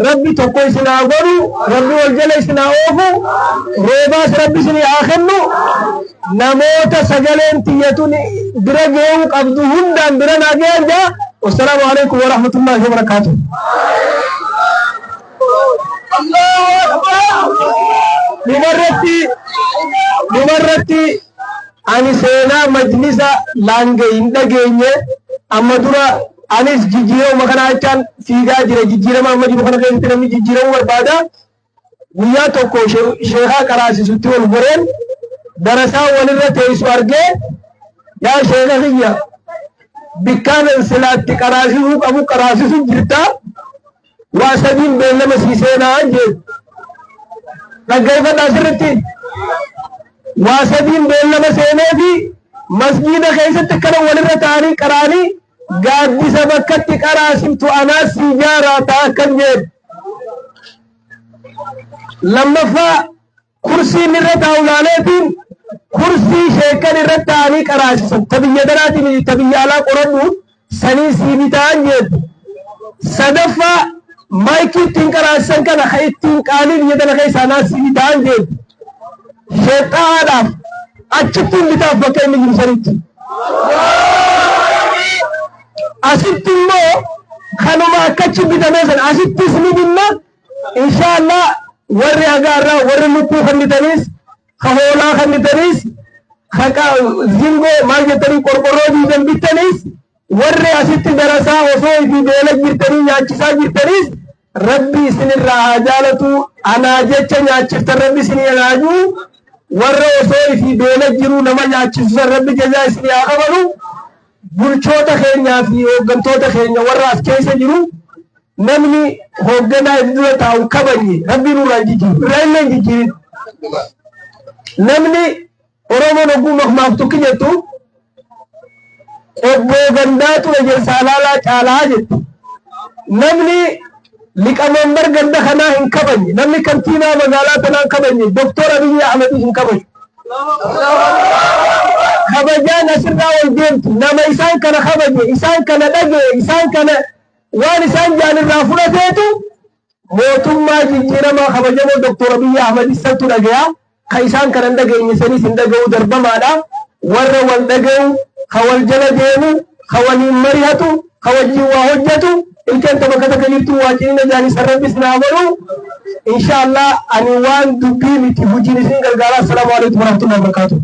Rabbi tokko isin haa godhu, Rabbi wal jala isin haa oofu, roobaas Rabbi isin haa kennu. Namoota sagaleen tiyyatun bira ga'uu qabdu hundaan bira naa gahan jaa. Wassalaamu alaikum warahmatullahi wabarakaatuh. Dhumarratti ani seenaa majlisa laange hin dhageenye amma dura. Anis jijjiirama kana jechaan fiigaa jira. Jijjiirama amma jiru kana keessatti namni jijjiiramuu barbaada. Guyyaa tokko sheekaa qaraasisutti ol goreen darasaa walirra teessu argee, "Yaa sheeka kiyya, Bikkaan silaatti qaraasisuu qabu qaraasisu jirta. Waa sadiin beellama sii seenaa jeen. Dhaggeeffadhaa sirritti. Waa sadiin beellama seeneefi masgiida keessatti akkana walirra ta'anii qaraanii gaaddisa bakkatti qaraasiftu anaas sii jaaraa ta'a akkan jeen. Lammaffaa, kursii inni irra taa'u laaleetiin kursii sheekkan irra taa'anii qaraasisan ta biyya tanaatii miti ta biyya alaa qoradhu sanii sii bitaan jeetti. Sadaffaa, maayikii ittiin qaraasisan kana ka ittiin qaalii biyya tana keessaa naa sii bitaan jeetti. Sheexxaadhaaf achittiin bitaaf bakka inni jiru sanitti. Asitti immoo kanuma akkachi bitamee sana asittis ni binna. Inshaa Allah warri haga har'aa warri lukkuu kennitanis, ka hoolaa kennitanis, ka zingoo maal jettanii qorqorroo diidan bittanis, warri asitti darasaa osoo ifi beela jirtanii nyaachisaa jirtanis, Rabbi isinirraa haa jaalatu. Anaa jecha nyaachiftan Rabbi isinii haa jiru. Warra osoo ifi beela jiruu nama nyaachisu san Rabbi jazaa isinii haa kafalu. Bulchoota keenyaa fi hooggantoota keenya warra as keessa jiru, namni hoogganaa if dura taa'u kabajne Rabbi nurraa hin jijjiiru, irraa illee hin jijjiirin. Namni Oromoon hogguu makmaaktu akki jettu, qobboo gandaatu ejersaa laalaa caalaa jetti. Namni liqamambar ganda kanaa hin kabajne, namni kantiibaa magaalaa tanaa hin kabajne, Doktor Abiyyi Ahmedis hin kabaju. Kabajaan asirraa ol deemtu nama isaan kana kabaje, isaan kana dhagee, isaan kana waan isaan jaan irraa fudhateetu mootummaa jijjiiramaa kabajamoo Doktor Abiyyi Ahmed isantu dhagaya. Ka isaan kana hin dhageenye sanis hin dhaga'u, darbamaadha. Warra wal dhaga'u, ka wal jala deemu, ka waliin marihatu, ka wajjin waa hojjatu, ilkeen ta bakka takka jirtu waa ciniina jaanii san Rabbis naa godhu. Insha Allah ani waan dubbii miti, hojiin isin gargaara. Assalaamu alaikum warahmatullahi wabarakatuh.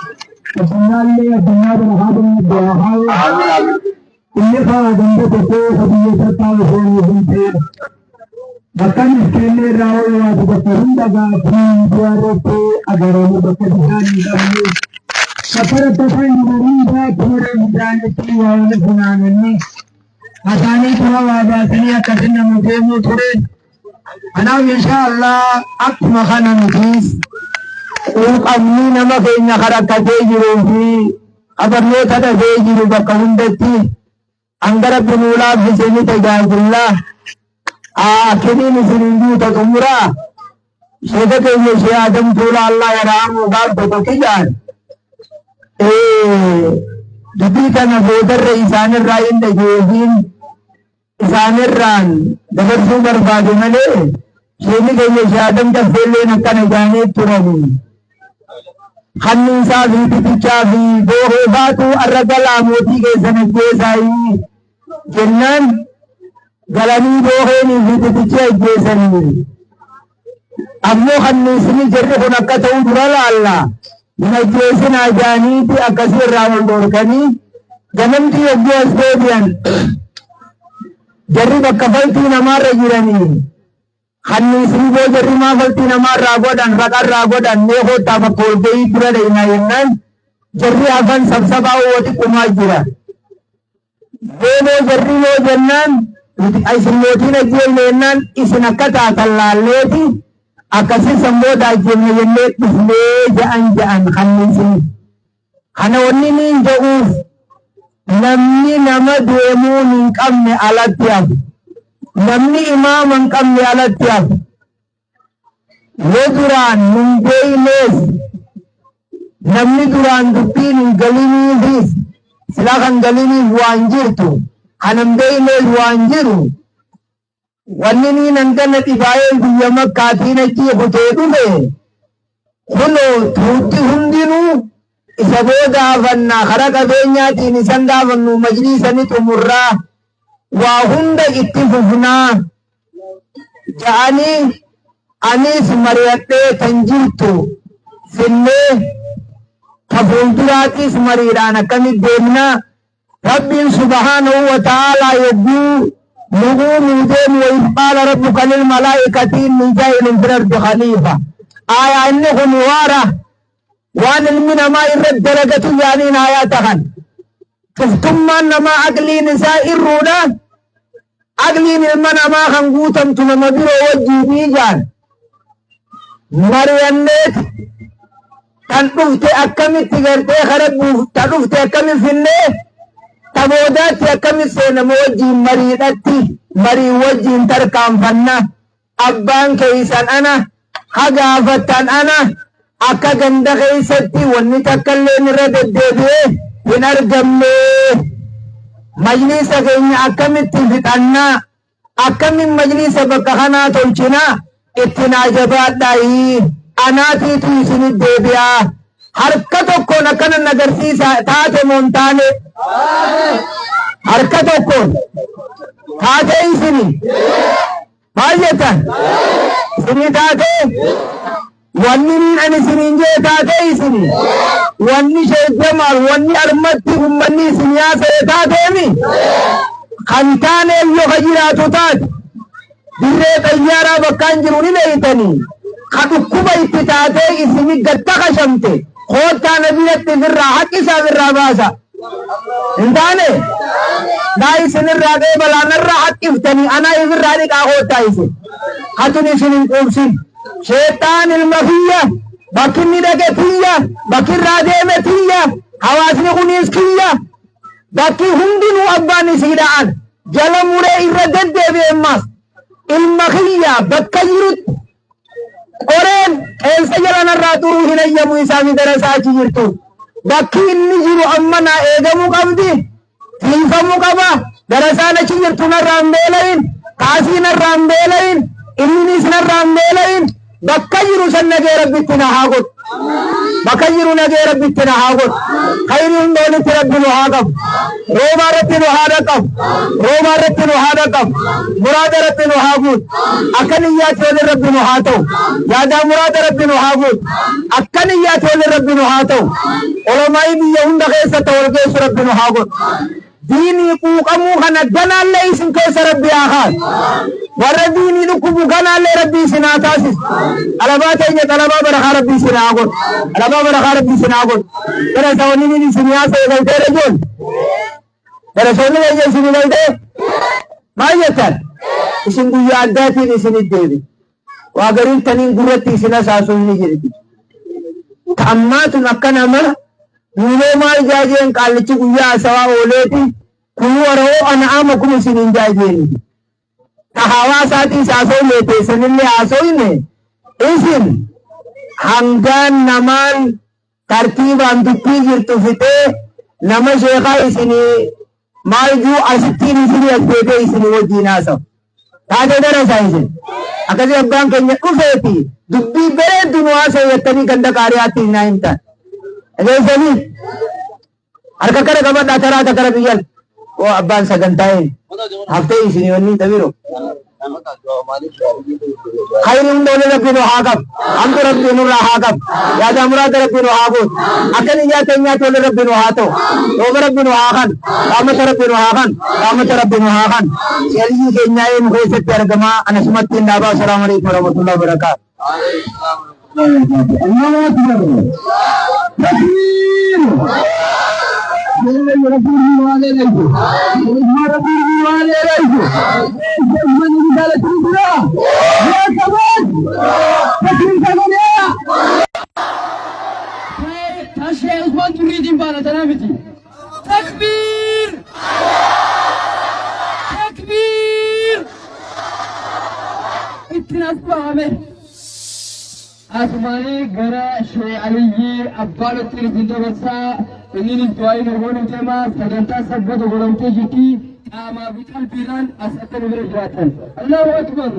Addunyaallee addunyaa kana haa danda'u. Inni kaa ganda tokkoo ka biyya takkaa osoo hin ta'in bakka miskiinni irraa wayyaatu bakka hunda gaaffii miidiyaa irratti agaramu, bakka bishaan hin qabne, bakka rakkataa jiru hundaatti mana bishaanitti waa wali funaananii hasaanii tura, waa baasanii akkasin nama deemuu ture. Kanaaf insha Allah akkuma kana nutis quuqamni nama keenya kan rakkatee jiruu fi barnoota dhabee jiru bakka hundatti hanga Rabbi nuu laaffise ni tajaajilla. Akkiniin isiniin guuta xumuraa. Sheeka keenya Shee Adam Tuulaa Allah yarhamu gaaf tokko kijaan dubbii kana boodarra isaanirraa hin dhageessiin isaanirraan dabarsuu barbaade malee, sheekni keenya Shee Adam Caffeelleen akkana jaanii turanii. Kanniisaa fi titichaa fi boohee baatu arra galaa mootii keessan ajjeesaayii jennaan, galanii booheenii fi titichi ajjeesanii. Ammoo kanniisni jarri kun akka ta'u dura laalla hin ajjeesinaa jaaniiti akkasii irraa wal dhoorkanii, ganamti yogguu as deebi'an jarri bakka faltii namaarra jiranii. Kanniisni boo jarri maa faltii namaarraa godhan, raqarraa godhan, mee koottaa bakka walgahii dura dhayinaa jennaan, jarri hafan sabsabaa woo xiqqumaa jira. Deemoo jarri yoo jennaan, nuti isin mootiin ajjeefne jennaan, isin akka taatan laalleeti akkasii san booda ajjeefne jennee dhufnee ja'an kanniisni. Kana wanni niin ja'uuf, namni nama deemuun hin qabne alatti hafu. Namni imaama hin qabne alatti hafu. Yoo duraan hin beeynees, namni duraan dubbiin hin galiniifis, sila kan galiniif waan jirtu, kan hin beeynees waan jiru, wanni niin hangana dhibaa'ee biyya Makkaatiin achii kutee dhufe, kunoo tuutti hundinuu isa booda hafannaa karaa qabeenyaatiin isan gaafannu, majliisa ni xumurraa, waa hunda itti fufnaa ja'anii, anis mari'adhee tan jirtu finnee ta fuulduraatis mariidhaan akkamitti deemnaa. Rabbiin subhaanahu wa ta'aalaa yogguu Nuquumuu deemu wa iz qaala rabbuka lil malaa'ikati innii jaa'ilun fil ardi khaliifa. Aayaa inni kun waara waan ilmi namaa irra dalagatu jaaniin aayaata kan. Cuftummaan namaa aqliin isaa irruudha. Aqliin ilma namaa kan guutamtu nama biroo wajjiinii jaan. Mari'anneet tan dhufte akkamitti gartee kara buuf ta dhufte akkami finnee ta boodaatti akkami seenama wajjiin mariidhatti marii wajjiin tarkaanfanna abbaan keeysan ana ha gaafattan ana akka ganda keeysatti wanni takkalleen irra deddeebi'ee hin argamne majliisa keenya akkamitti fixannaa Akkamin majliisa bakka kanaa tolchina itti naa jabaadhaayii anaatiitu isinit deebi'aa harka tokkoon akkana nagarsiisa taate moo hin taane harka tokkoon taatee isini maal jettan isinii taatee Wanni niin ani isiniin jee taatee isini. Wanni Sheekh Jamaal wanni armatti ummanni isin yaasa'e taateemi. Kan taaneef yoo ka jiraatu taate dirree xayyaaraa bakkaan jiru ni beeytanii. Ka dhukkuba itti taatee isini gad takashamte koottaa na biratti ifirraa haqqisaa ifirraa baasa. Hin taane? Naa isinirraa qeebalaa narraa haqqiftanii anaa ifirraa dhiqaa koottaa isin. Hatun isin hin quubsin. Sheexxaan ilma kiyya, bakki inni dhaqe tiyya, bakki irraa deeme tiyya, hawaasni kunis kiyya, bakki hundinuu abbaan isiidha an. Jala muree irra deddeebi'e ammaas ilma kiyya bakka jirutti qoreen qeensa jala narraa turuu hin hayyamu isaa fi darasaa achi jirtu. Bakki inni jiru amma naa eegamuu qabdi. Tiifamuu qaba. Darasaan achi jirtu narraa hin beela'in. Kaasii narraa hin beela'in. Inninis narraa hin beela'in. Bakka jiru san nagee Rabbitti na haa godhu. Bakka jiru nagee Rabbitti na haa godhu. Khayrii hunda walitti Rabbi nu haa qabu. Roobaa irratti nu haa dhaqqabu. Roobaa irratti nu haa dhaqqabu. Muraada Rabbi nu haa guutu. Akka niyyaatti waliin Rabbi nu haa ta'u. Yaadaa muraada Rabbi nu haa guutu. Akka niyyaatti waliin Rabbi nu haa ta'u. Olamaa'ii biyya hunda keessa ta wal geessu Rabbi nu haa godhu. Diinii quuqamuu kana ganaallee isin keessa Rabbi haa kaasu. Warra diinii dhukkubu ganaallee Rabbi isin haa taasisu. Xalabaa teenya xalabaa barakaa Rabbi isin haa godhu. Xalabaa barakaa Rabbi isin haa godhu. Gara sawaniniin isin haasa'e galtee rajoon. Darasoonni keenya isin galtee maal jettan? Isin guyyaa addaatiin isinit deebi. Waa gariin taniin gurratti isin hasaasuun ni jirti. Ta ammaa tun akka nama duuloo maal jaajeen qaallichi guyyaa haasawaa ooleeti kunuu wara'oo ana ama kun isiniin jaajeeniti. Ta hawaasaatiis haasofne teessanillee haasofne isin hangaan namaan tartiibaan dubbii jirtu fixee nama sheekaa isinii maal juu asittiin isinii as deebi'ee isinii wajjiin haasawa. Taatee darasaa isin. Akkasii abbaan keenya dhufeeti dubbii bareeddu nu haasa'e jettanii ganda qaariyaatti naa himtan. Dhageessanii harka kana qabadhaa taraa takara biyyan. Oo abbaan sagantaa een haftee isinii wanni tabiro. Khayri hunda wali rabbi nu haa qabu. Hamtu rabbi nurraa haa qabu. Yaadaa muraada rabbi nu haa guutu. Akka niyyaa teenyaatti wali rabbi nu haa ta'u. Rooba rabbi nu haa kan. Rahmata rabbi nu haa kan. Rahmata rabbi nu haa kan. Seelii keenyaa eenu keessatti argamaa anasumatti hin dhaabaa. Assalaamu alaikum warahmatullahi wabarakatuh. Allahu Akbar. Takbir. Tashee Usmaan Xurriitiin baana tanaa miti. Takbiir! Takbiir! Ittiin as bahame. Asumaanii gara Shee Aliyyii Abbaalottiin isin dabarsaa inninis du'aayii nu godhuu deema sagantaa sabbata godhamtee jirti qaamaa fi qalbiidhaan as akka nu bira jiraatan. Allahu Akbar!